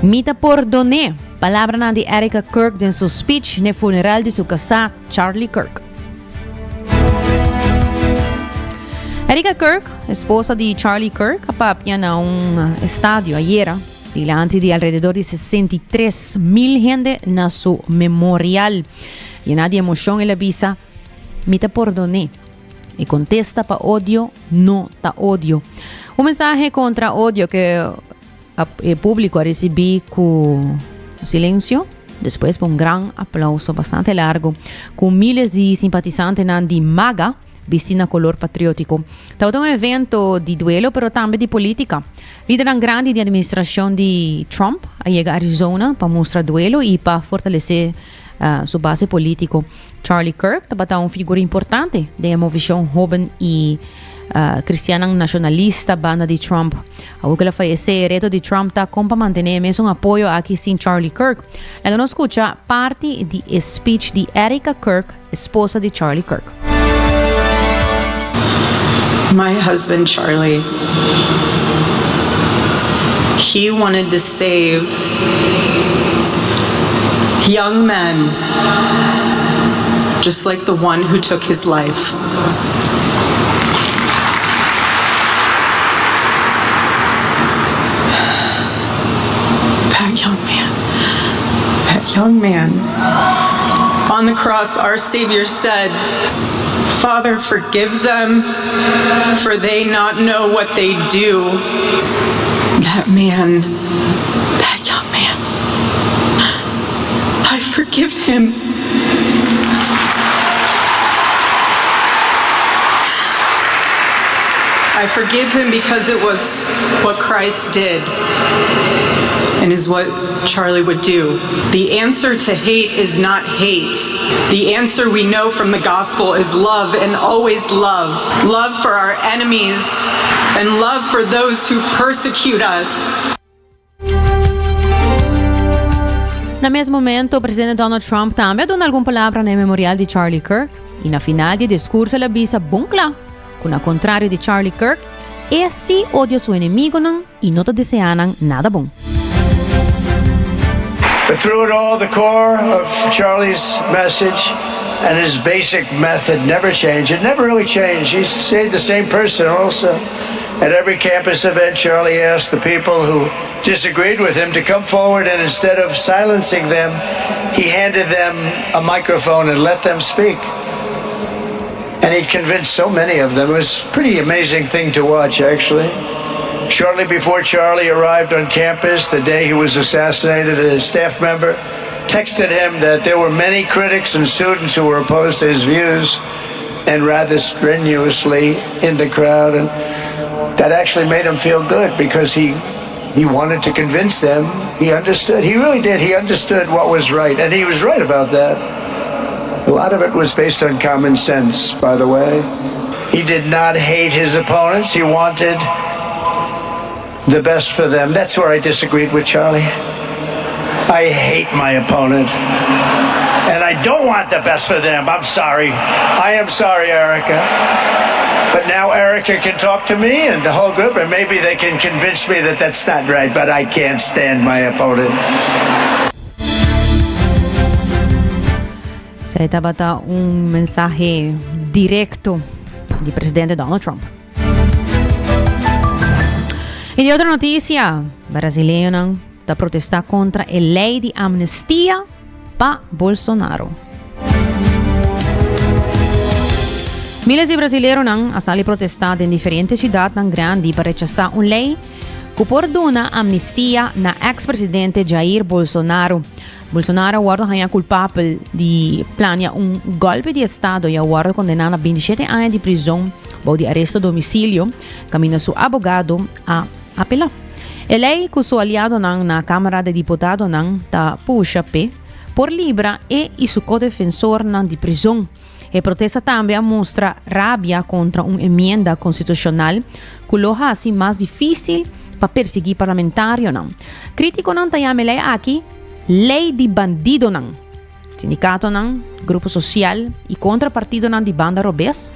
Mi ta pordon'é. Palabranan di Erika Kirk den su speech n'e funeral di su kasá Charlie Kirk. Erika Kirk, esposa di Charlie Kirk, a papia na un estadio ayera dilanti di alrededor di 63 mil hende na su memorial. Llena di emocion el a bisa, Mi ta pordon'é. E contesta pa odio no ta odio. Un mensahe contra odio que E públiko a risibí ku silensio, despues pa un gran aplauso bastante largu, ku miles di simpatisantenan di MAGA bistí na kolor patriótiko. Tabata un evento di duelo pero tambe di polítika. Lidernan grandi di administrashon di Trump a yega Arizona pa mustra duelo i pa fortalesé su base polítiko. Charlie Kirk tabata un figura importante den e movishon hóben i Cristiannan nacionalista banda di Trump. Awor cu el a fayece, e reto di Trump ta con pa mantene e mesun apoyo aki sin Charlie Kirk. Laga nos scucha parti di e speech di Erika Kirk, esposa di Charlie Kirk.
My husband Charlie, he wanted to save young men just like the one who took his life. That young man, that young man. On the cross, our Savior said, Father, forgive them, for they not know what they do. That man, that young man, I forgive him. I forgive him because it was what Christ did and is what Charlie would do. The answer to hate is not hate. The answer we know from the gospel is love and always love. Love for our enemies and love for those who persecute us.
Na mes momento, presidente Donald Trump tambe a duna algun palabra na e memorial di Charlie Kirk y na final di e discurso el a bisa bon cla cu na contrario di Charlie Kirk, e si odia su enemigonan y no ta desea nan nada bon.
But through it all, the core of Charlie's message and his basic method never changed. It never really changed. He stayed the same person also. At every campus event, Charlie asked the people who disagreed with him to come forward, and instead of silencing them, he handed them a microphone and let them speak. And he convinced so many of them. It was a pretty amazing thing to watch, actually. Shortly before Charlie arrived on campus, the day he was assassinated, a staff member texted him that there were many critics and students who were opposed to his views and rather strenuously in the crowd. And that actually made him feel good because he he wanted to convince them. He understood. He really did. He understood what was right. And he was right about that. A lot of it was based on common sense, by the way. He did not hate his opponents. He wanted the best for them. That's where I disagreed with Charlie. I hate my opponent. And I don't want the best for them. I'm sorry. I am sorry, Erica. But now Erica can talk to me and the whole group, and maybe they can convince me that that's not right, but I can't stand my opponent.
Esey tabata un mensahe directo di presidente Donald Trump. Y di otro noticia, brasileñonan ta protesta contra e ley di amnistia pa Bolsonaro. Miles di brasileronan a sali protesta den diferente ciudadnan grandi pa rechasa un ley cu por duna amnistia na ex-presidente Jair Bolsonaro. Bolsonaro a wordo haña culpabel di plania un golpe di estado y a wordo condena na 27 aña di prison bou di aresto domicilio, caminda su abogado a apela. E lei ku su aliadonan na Kámara di Diputadonan ta pusha p'e por libra e i su ko-defensornan di prizon. E protesta tambe a mustra rabia kontra un emienda konstitushonal ku lo hasi mas difísil pa persiguí parlamentarionan. Krítikonan ta yama e lei aki lei di bandidonan. Sindikatonan, grupo sosial i kontra partidonan di banda robes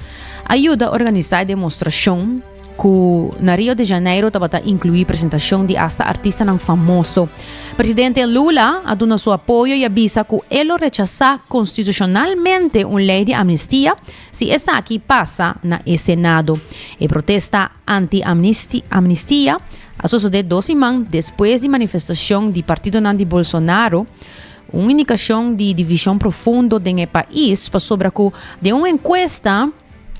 a yuda organisá e demostrashon ku na Rio de Janeiro tabata inkluí presentashon di asta artistanan famoso. Presidente Lula a duna su apoyo i a bisa ku e lo rechasá konstitushonalmente un lei di amnistia si esaki pasa na e Senado. E protesta anti-amnistia a sosodé dos siman despues di manifestashon di partidonan di Bolsonaro, Un indikashon di divishon profundo den e pais pasobra ku den un enkuesta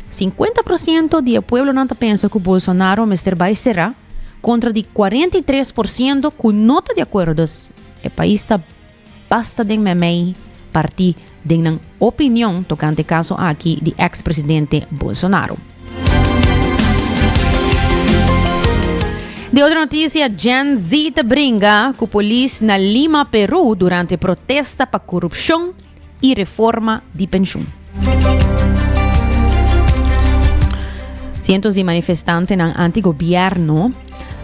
50 por siento di e pueblonan ta pensa ku Bolsonaro mester bai será kontra di 43 por siento ku no ta di akuerdo. Dus e pais ta basta den memei partí den nan opinion tokante e kaso aki di eks presidente Bolsonaro. Di otro noticia, Gen Z ta bringa cu polis na Lima, Peru durante protesta pa corupcion y reforma di pensioen. Cientos di manifestantenan anti-gobierno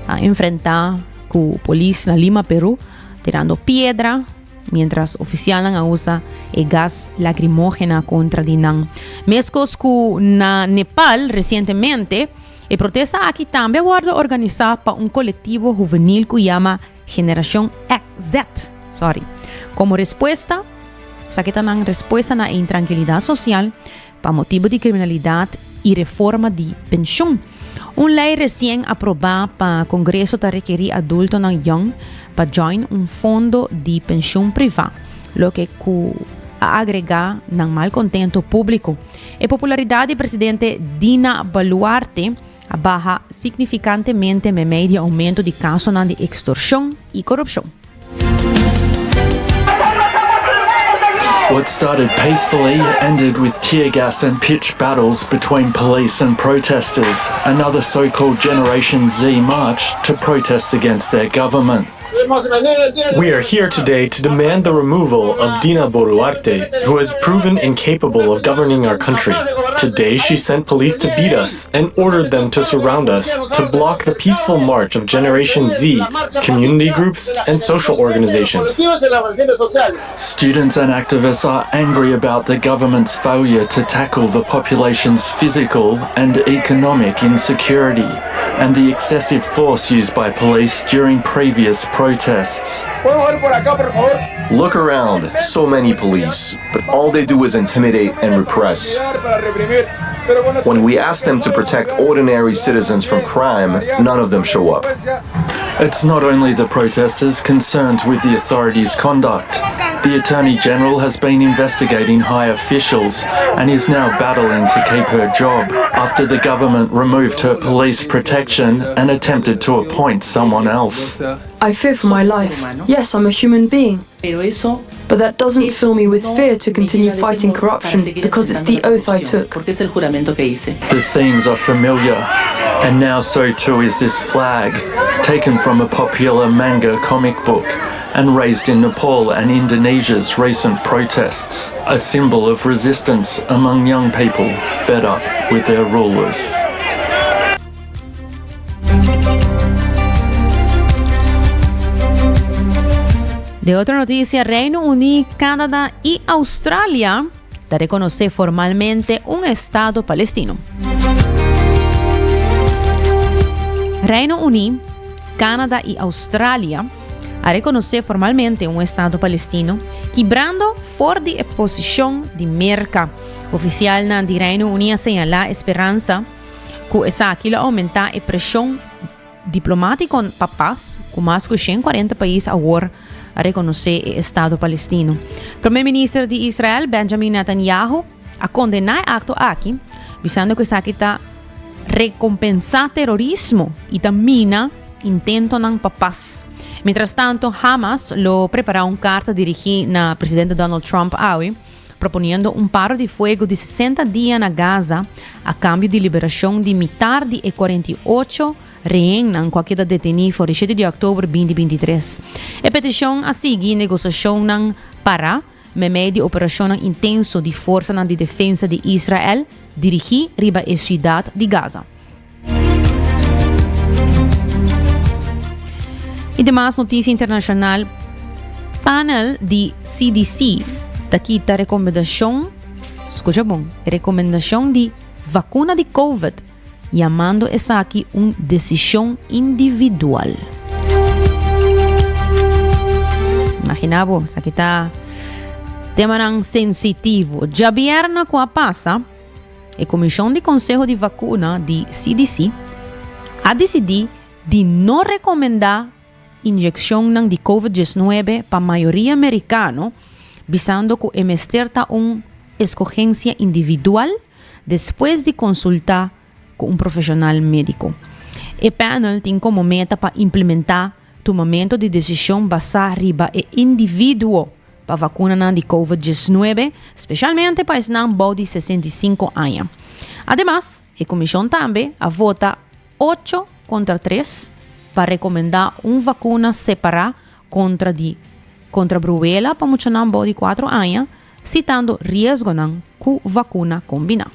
a enfrenta cu polis na Lima, Peru, tirando piedra, Mientras oficialnan a usa e gas lacrimogena contra di nan. Mescos cu na Nepal recientemente, e protesta aki tambe a wordo organisa pa un colectivo juvenil cu yama Generacion Z. Sorry. Como respuesta, esaki ta nan respuesta na e intranquilidad social pa motibo di criminalidad y reforma di pensioen. Un ley recien aproba pa Congreso ta rekeri adultonan yong pa join un fondo di pensioen priva, loke cu a agregá nan malkontento públiko. E popularidat di presidente Dina Boluarte a baha signifikantemente meimei di oumento di kasonan di ekstorshon i korupshon.
What started peacefully ended with tear gas and pitched battles between police and protesters. Another so called Generation Z march to protest against their government.
We are here today to demand the removal of Dina Boluarte, who has proven incapable of governing our country. Today she sent police to beat us and ordered them to surround us to block the peaceful march of Generation Z, community groups, and social organizations.
Students and activists are angry about the government's failure to tackle the population's physical and economic insecurity and the excessive force used by police during previous protests.
Look around, so many police, but all they do is intimidate and repress. When we ask them to protect ordinary citizens from crime, none of them show up.
It's not only the protesters concerned with the authorities' conduct. The Attorney General has been investigating high officials and is now battling to keep her job after the government removed her police protection and attempted to appoint someone else.
I fear for my life. Yes, I'm a human being. But that doesn't fill me with fear to continue fighting corruption because it's the oath I took.
The themes are familiar, and now so too is this flag, taken from a popular manga comic book and raised in Nepal and Indonesia's recent protests, a symbol of resistance among young people fed up with their rulers.
Den otro noticia, Reino Uni, Canada y Australia ta reconoce formalmente un Estado Palestino. Reino Uni, Canada y Australia a reconoce formalmente un Estado Palestino, kibrando for di e posicion di Merca. Oficialnan di Reino Uni a señala e speransa Ku esaki lo oumentá e preshon diplomátiko pa pas ku mas ku 140 pais awor a rekonosé e estado palestino. Prome minister di Israel, Benjamin Netanyahu, a kondená e akto aki, bisando ku esaki ta rekompensá terorismo i ta mina intentonan pa pas. Mientrastanto, Hamas lo prepará un karta dirigí na presidente Donald Trump awe, proponiendo un paro di fuego di 60 dia na Gaza a cambio di liberacion di mitar di e 48 rehennan cu a keda deteni for di 7 di october 2023. E peticion a sigui negociacionnan para memey di operacionnan intenso di forsanan di defensa di Israel dirigi riba e ciudad di Gaza. Y demas noticia internacional, panel di CDC ta kita recomendacion, escucha bon, recomendacion di vacuna di COVID, yamando esaki un decision individual. Imagina bo, esaki ta temanan sensitivo. Djabierna cu a pasa, E Komishon di Konseho di Vakuna di CDC a disidí di no rekomendá inyekshonnan di Covid 19 pa mayoria merikano, bisando ku e mester ta un eskogensia individual despues di konsultá ku un profeshonal médiko. E panel tin komo meta pa implementá tumamentu di desishon basá riba e individuo pa vakunanan di Covid 19, spesialmente pa esnan bou di 65 aña. Ademas, e komishon tambe a vota ocho kontra tres pa rekomendá un vakuna separá kontra di kontra bruwela pa muchanan bou di kuatro aña, sitando riesgonan ku vakuna kombiná.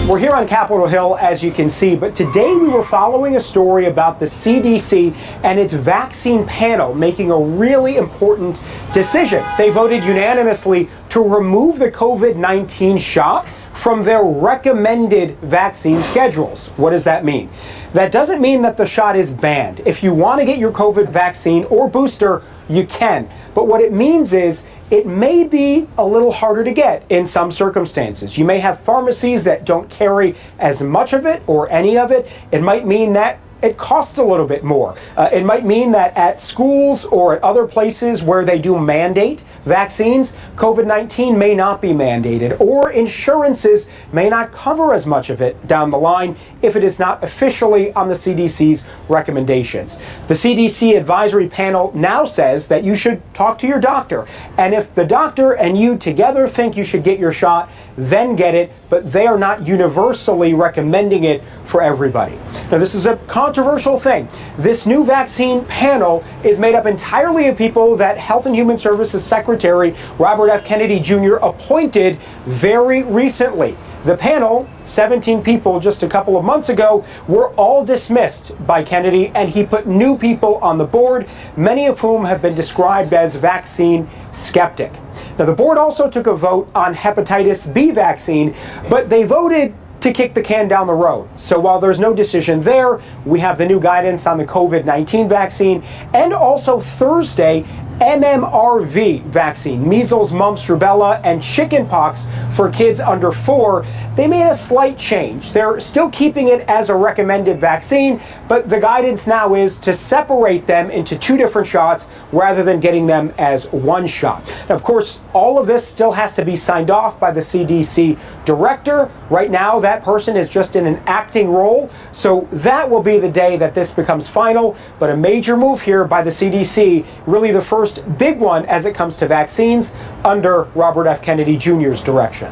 We're here on Capitol Hill, as you can see, but today we were following a story about the CDC and its vaccine panel making a really important decision. They voted unanimously to remove the COVID 19 shot from their recommended vaccine schedules. What does that mean? That doesn't mean that the shot is banned. If you want to get your COVID vaccine or booster, you can. But what it means is it may be a little harder to get in some circumstances. You may have pharmacies that don't carry as much of it or any of it. It might mean that it costs a little bit more. Uh, it might mean that at schools or at other places where they do mandate vaccines, COVID 19 may not be mandated, or insurances may not cover as much of it down the line if it is not officially on the CDC's recommendations. The CDC advisory panel now says that you should talk to your doctor. And if the doctor and you together think you should get your shot, then get it, but they are not universally recommending it for everybody. Now, this is a controversial thing. This new vaccine panel is made up entirely of people that Health and Human Services Secretary Robert F. Kennedy Jr. appointed very recently. The panel, 17 people just a couple of months ago, were all dismissed by Kennedy, and he put new people on the board, many of whom have been described as vaccine skeptic. Now, the board also took a vote on hepatitis B vaccine, but they voted to kick the can down the road. So while there's no decision there, we have the new guidance on the COVID 19 vaccine and also Thursday, MMRV vaccine, measles, mumps, rubella, and chickenpox for kids under four. They made a slight change. They're still keeping it as a recommended vaccine, but the guidance now is to separate them into two different shots rather than getting them as one shot. Now, of course, all of this still has to be signed off by the CDC director. Right now, that person is just in an acting role, so that will be the day that this becomes final. But a major move here by the CDC, really the first big one as it comes to vaccines under Robert F. Kennedy Jr.'s direction.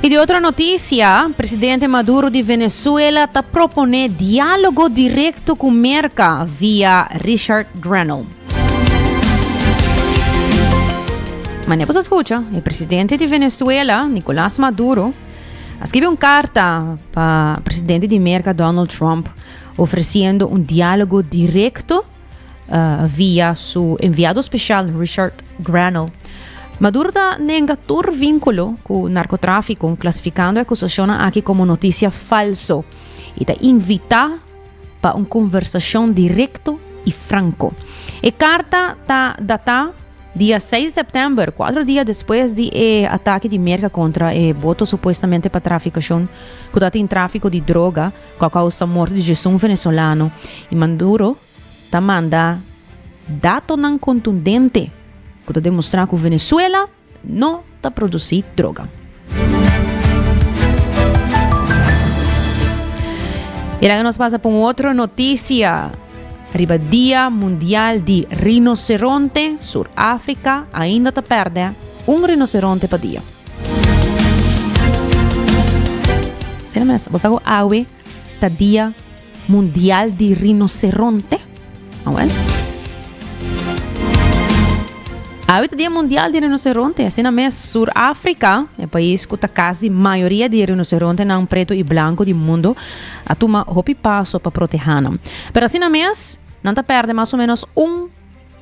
Y di otro noticia, presidente Maduro di Venezuela ta propone dialogo directo cu Merca via Richard Grenell. Manera bo sa scucha, e presidente di Venezuela, Nicolas Maduro, a scribi un carta pa presidente di Merca, Donald Trump, ofreciendo un dialogo directo uh, via su enviado special Richard Grenell. Maduro ta nenga tur vínculo cu narcotráfico, clasificando e acusacionnan aki como noticia falso y ta invita pa un conversacion directo y franco. E carta ta data dia 6 di september, cuatro dia despues di e atake di Merca contra e boto supuestamente pa traficacion cu ta tin trafico di droga cu a causa morto di diesun venezolano y Maduro ta manda datonan contundente cu ta demostra cu Venezuela no ta produci droga. Y laga nos pasa pa un otro noticia. Riba Dia Mundial di Rinoceronte, Sur Africa ainda ta perde un rinoceronte pa dia. Sena mes, bo sa ku awe ta Dia Mundial di Rinoceronte? Awel. Awe ta Dia Mundial di Rinoceronte. Asina mes, Sur Afrika, e pais ku ta kas di mayoria di e rinocerontenan preto i blanko di mundo, a tuma hopi paso pa protehá nan. Pero asina mes, nan ta pèrdè mas o ménos un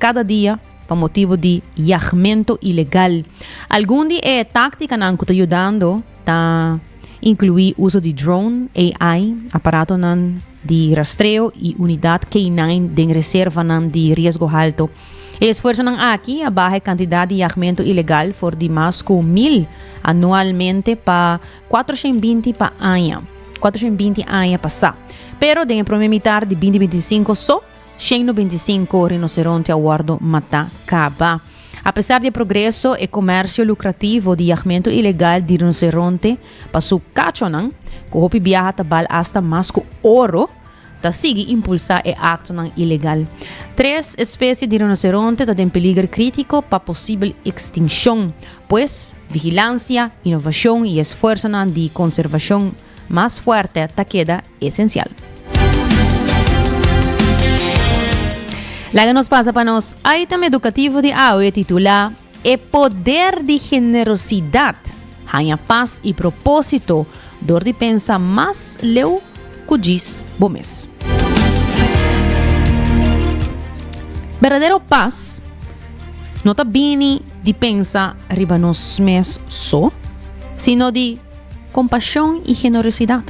kada dia pa motibu di yagmentu ilegal. Algun di e táktikanan ku ta yudando ta inkluí uso di drone, AI, aparatonan di rastreo i unidat K-nine den reservanan di riesgo halto. E esfuersonan aki a baha e kantidat di yagmentu ilegal for di mas ku mil anualmente pa 420 pa aña, 420 aña pasá. Pero den e promé mitar di 2025 so, 195 rinoceronte a wòrdu matá kaba. Apesar di e progreso, e komersio lukrativo di yagmentu ilegal di rinoceronte pa su kachonan, ku hopi biaha ta bal asta mas ku oro, ta sigui impulsá e aktonan ilegal. Tres espesie di rinoceronte ta den peliger krítiko pa posibel ekstinshon. Pues, vigilansia, inovashon i esfuersonan di konservashon mas fuerte ta keda esensial. Laga nos pasa pa nos item edukativo di awe titulá E poder di generosidat, haña pas i propósito dor di pensa mas leu ku djis bo mes. Berdadero pas no ta bini di pensa riba nos mes so, sino di Kompashon i generosidat.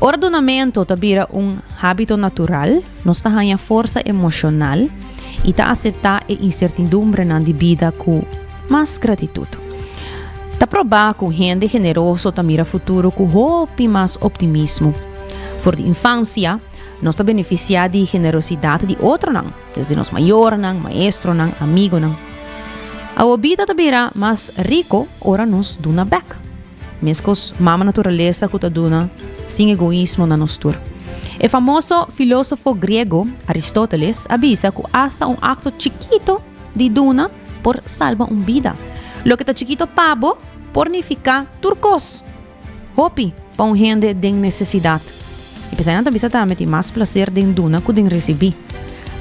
Ora dunamentu ta bira un hábito natural, nos ta haña forsa emoshonal i ta aseptá e insertidumbrenan di bida ku mas gratitut. Ta probá ku hende generoso ta mira futuro ku hopi mas optimismo. For di infansia, nos ta benefisiá di generosidat di otronan, desde nos mayornan, maestronan, amigonan. Awor bida ta bira mas riko ora nos duna bèk. Meskos Mama Naturalesa ku ta duna sin egoismo na nos tur. E famoso filósofo griego Aristóteles a bisa ku asta un akto chikito di duna por salba un bida. Loke ta chikito pa bo por nifiká tur kos hopi pa un hende den nesesidat. I p'esei nan ta bisa tambe tin mas plaser den duna ku den risibí.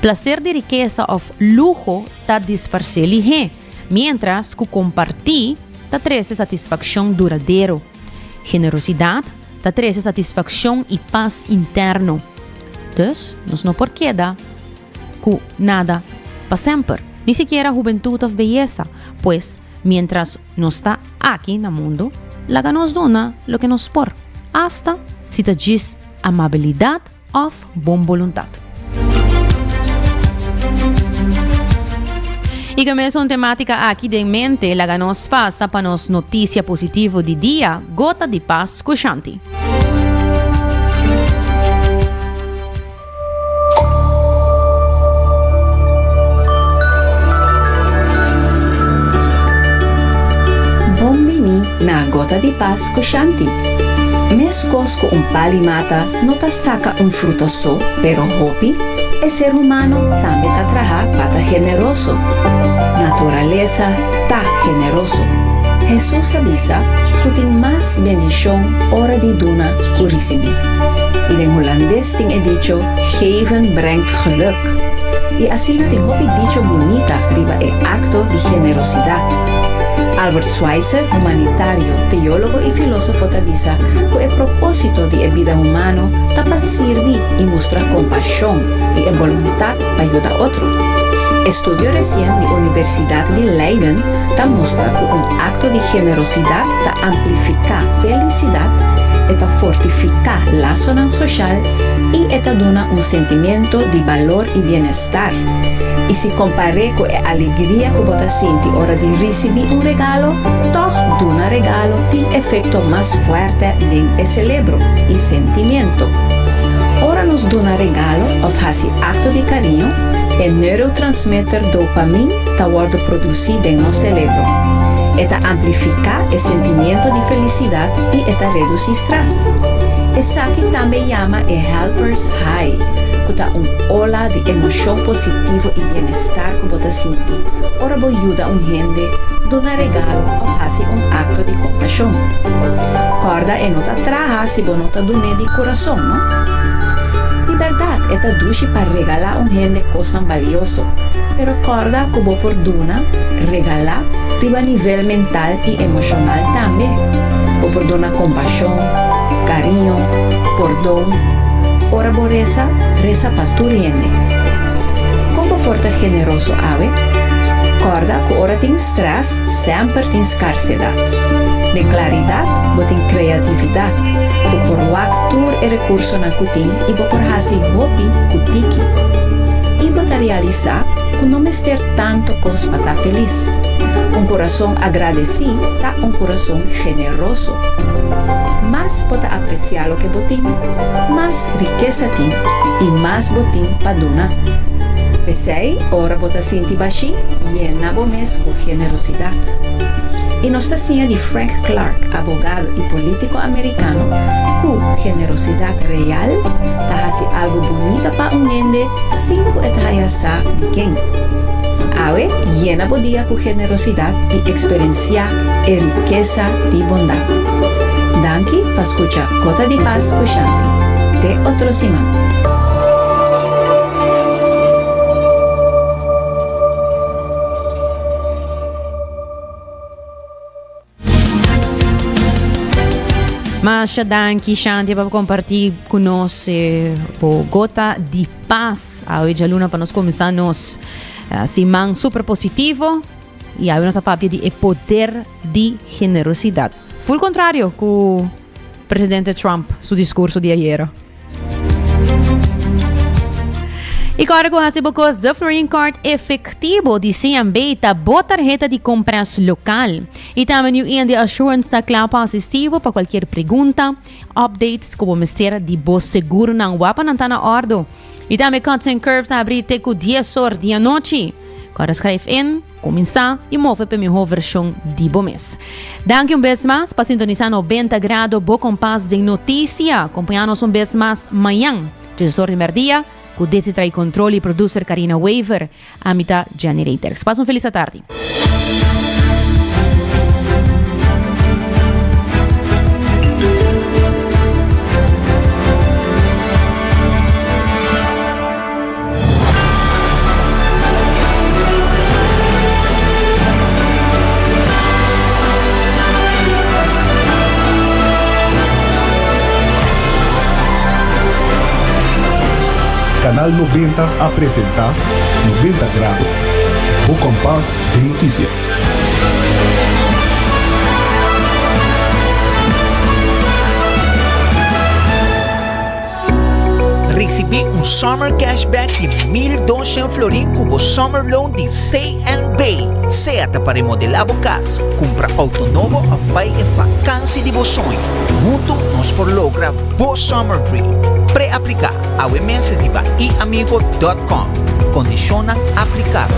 Plaser di rikesa òf luho ta disparsé lihé. Miéntras ku kompartí ta trese satisfakshon duradero, generosidat ta trese satisfakshon i pas interno. Dus, nos no por keda ku nada pa semper, ni sikiera hubentut òf beyesa. Pues, miéntras nos ta aki na mundu, laga nos duna loke nos por, asta si ta djis amabilidat òf bon boluntat. I ku e mesun temátika aki den mente, laga nos pasa pa nos notisia positivo di dia, Gota di Pas ku Shanti.
Bon bini na Gota di Pas ku Shanti. Meskos ku un pali mata no ta saka un fruta so, pero hopi, e ser humano tambe ta traha pa ta generoso. Naturalesa ta generoso. Hesus a bisa ku tin mas bendishon ora di duna ku risibí. I den hulandes tin e dicho geven brengt geluk. I asina tin hopi dicho bunita riba e akto di generosidat. Albert Schweitzer, humanitario, teólogo i filósofo ta bisa ku e propósito di e bida humano ta pa sirbi i mustra kompashon i e boluntat pa yuda otro. Estudio resien di Universidat di Leiden ta mustra ku un akto di generosidat ta amplifiká felisidat, e ta fortifiká lasonan soshal i e ta duna un sentimiento di balor i bienestar. I si kompar'é ku e alegria ku bo ta sinti ora di risibí un regalo, tòg duna regalo tin efekto mas fuerte den e selebro i sentimiento. Ora nos duna regalo òf hasi akto di kariño, e neurotransmitter dopamin ta wòrdu produsí den nos selebro. E ta amplifiká e sentimiento di felisidat i e ta redusí stras. Esaki tambe yama e helper's high, ku ta un ola di emoshon positivo i bienestar ku bo ta sinti ora bo yuda un hende, duna regalo òf hasi un akto di kompashon. Kòrda e no ta traha si bo no ta dun'é di kurason, no? Di bèrdat e ta dushi pa regalá un hende kosnan balioso, pero kòrda ku bo por duna, regalá, riba nivel mental i emoshonal tambe. Bo por duna kompashon, kariño, pordon. Ora bo resa, resa pa tur hende. Kon bo por ta generoso awe? Kòrda ku ora tin strès, semper tin skarsedat. Den klaridat, bo tin kreatividat. Bo por wak tur e rekursonan ku tin i bo por hasi hopi ku tiki. I bo ta realisá ku no mester tantu kos pa ta felis. Un kurason agradesí ta un kurason generoso. Mas bo ta apresiá loke bo tin, mas rikesa tin i mas bo tin pa duna. P'esei, ora bo ta sinti bashí, yena bo mes ku generosidat. I nos ta siña di Frank Clark, abogado i polítiko amerikano, ku generosidat real ta hasi algu bunita pa un hende sin ku e ta haya sa di ken. Awe, yena bo dia ku generosidat i eksperensiá e rikesa di bondat. Danki pa skucha Gota di Pas ku Shanti. Te otro siman.
Masha danki Shanti pa comparti cu nos eh, bo gota di paz. Awe djaluna pa nos comenzá nos eh, siman super positivo. Y awe nos a papia di e poder di generosidad. Full contrario cu presidente Trump su discurso di ayera. I kòrda ku hasi bo kos The Florin Card efektivo di CMB ta bo tarheta di kompras lokal. I tambe New India Assurance ta kla pa asisti bo pa kualkier pregunta, updates ku bo mester di bo seguronan. Wapa nan ta na òrdu. I tambe Cuts and Curves ta habrí te ku dies or di anochi. Kòrda skrijf in, kuminsá i move pa e mihó vershon di bo mes. Danki un bes mas pa sintonisá 90 Grado bo kompas den notisia. Kompañá nos un bes mas mañan, dies or di mèrdia, ku Desi trae kontrol i producer Karina Wever. Ami ta Jenny Reiterks. Pasa un felis atardi.
Canal 90 a presenta 90 Grado, bo kompas den notisia.
Risibí un Summer Cashback di 1200 florin ku bo Summer Loan di CNB. Sea ta pa remodelá bo kas, kumpra outo nobo òf bai e vakansi di bo soño. Huntu nos por logra bo Summer Dream. Pre-apliká awe mes riba iamigo.com. Kondishonnan aplikabel.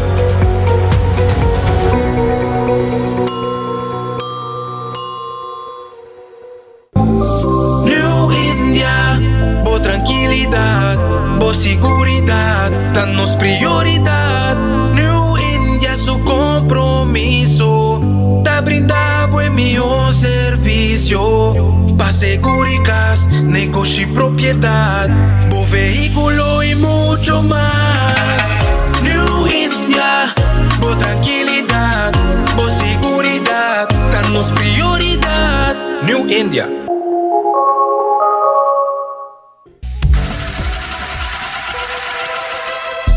New India, bo trankilidat, bo siguridat ta nos prioridat. New India su kompromiso ta brinda bo e mihó servisio pa seguri kas, negoshi, propiedat, bo vehíkulo i mucho mas. New India, bo trankilidat, bo siguridat ta nos prioridat. New India.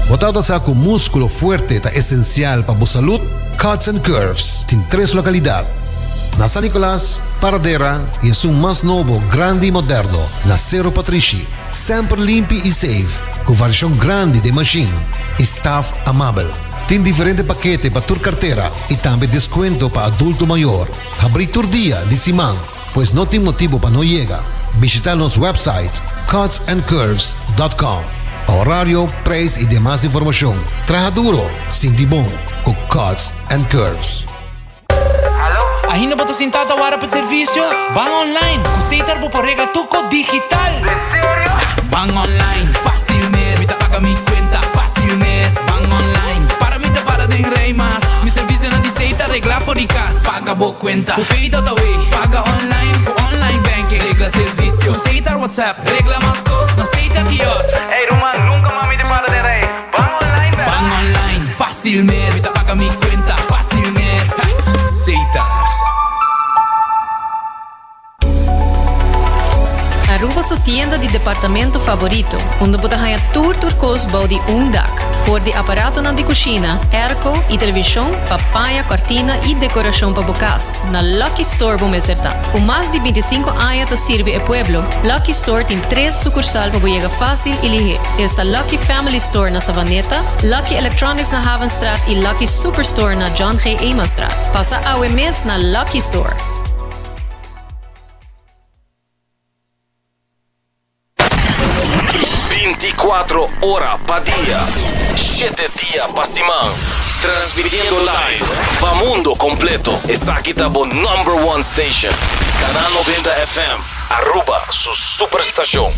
Bo tabata sa ku múskulo fuerte ta esensial pa bo salud? Cuts and Curves tin tres lokalidat, na San Nicolas, Paradera i esun mas nobo, grandi i moderno, na Sero Patrishi. Semper limpi i safe, ku variashon grandi den mashin i staf amabel. Tin diferente pakete pa tur kartera i tambe deskuento pa adulto mayor. Habrí tur dia di siman, pues no tin motibu pa no yega. Bishita nos website cutsandcurves.com pa horario, prijs y demas informacion. Traha duro, sinti bon cu Cuts and Curves.
Ainda bo ta sinta ta wara pa servicio? Ban online! Cu Setar bo por regla tur cos digital! Ban online, facil mes! Mi ta paga mi cuenta, facil mes! Ban online, para mi ta para den rij mas! Mi servicionan di Setar regla for di cas! Paga bo cuenta cu Pay.awe, paga online cu online banking, regla servicio cu Setar WhatsApp, regla mas cos na Setar kiosk. Ey ruman, nunca mas mi ta para den rij. Ban online bel. Ban online, facil mes. Mi ta paga mi cuenta, facil mes. Setar.
Aruba su tienda di departamento favorito, unda bo ta haña tur tur kos bou di un dak. For di aparatonan di kushina, airco i televishon pa paña, kòrtina i dekorashon pa bo kas, na Lucky Store bo mester ta. Ku mas di bintisinko aña ta sirbi e pueblo, Lucky Store tin tres sukursal pa bo yega fásil i lihé. Esta Lucky Family Store na Savaneta, Lucky Electronics na Havenstraat i Lucky Superstore na John G. Emanstraat. Pasa awe mes na Lucky Store.
Binticuatro ora pa dia, shete dia pa siman. Transmitiendo live pa mundo completo. Esaki ta bo number one station. Canal 90 FM, Aruba su superstacion.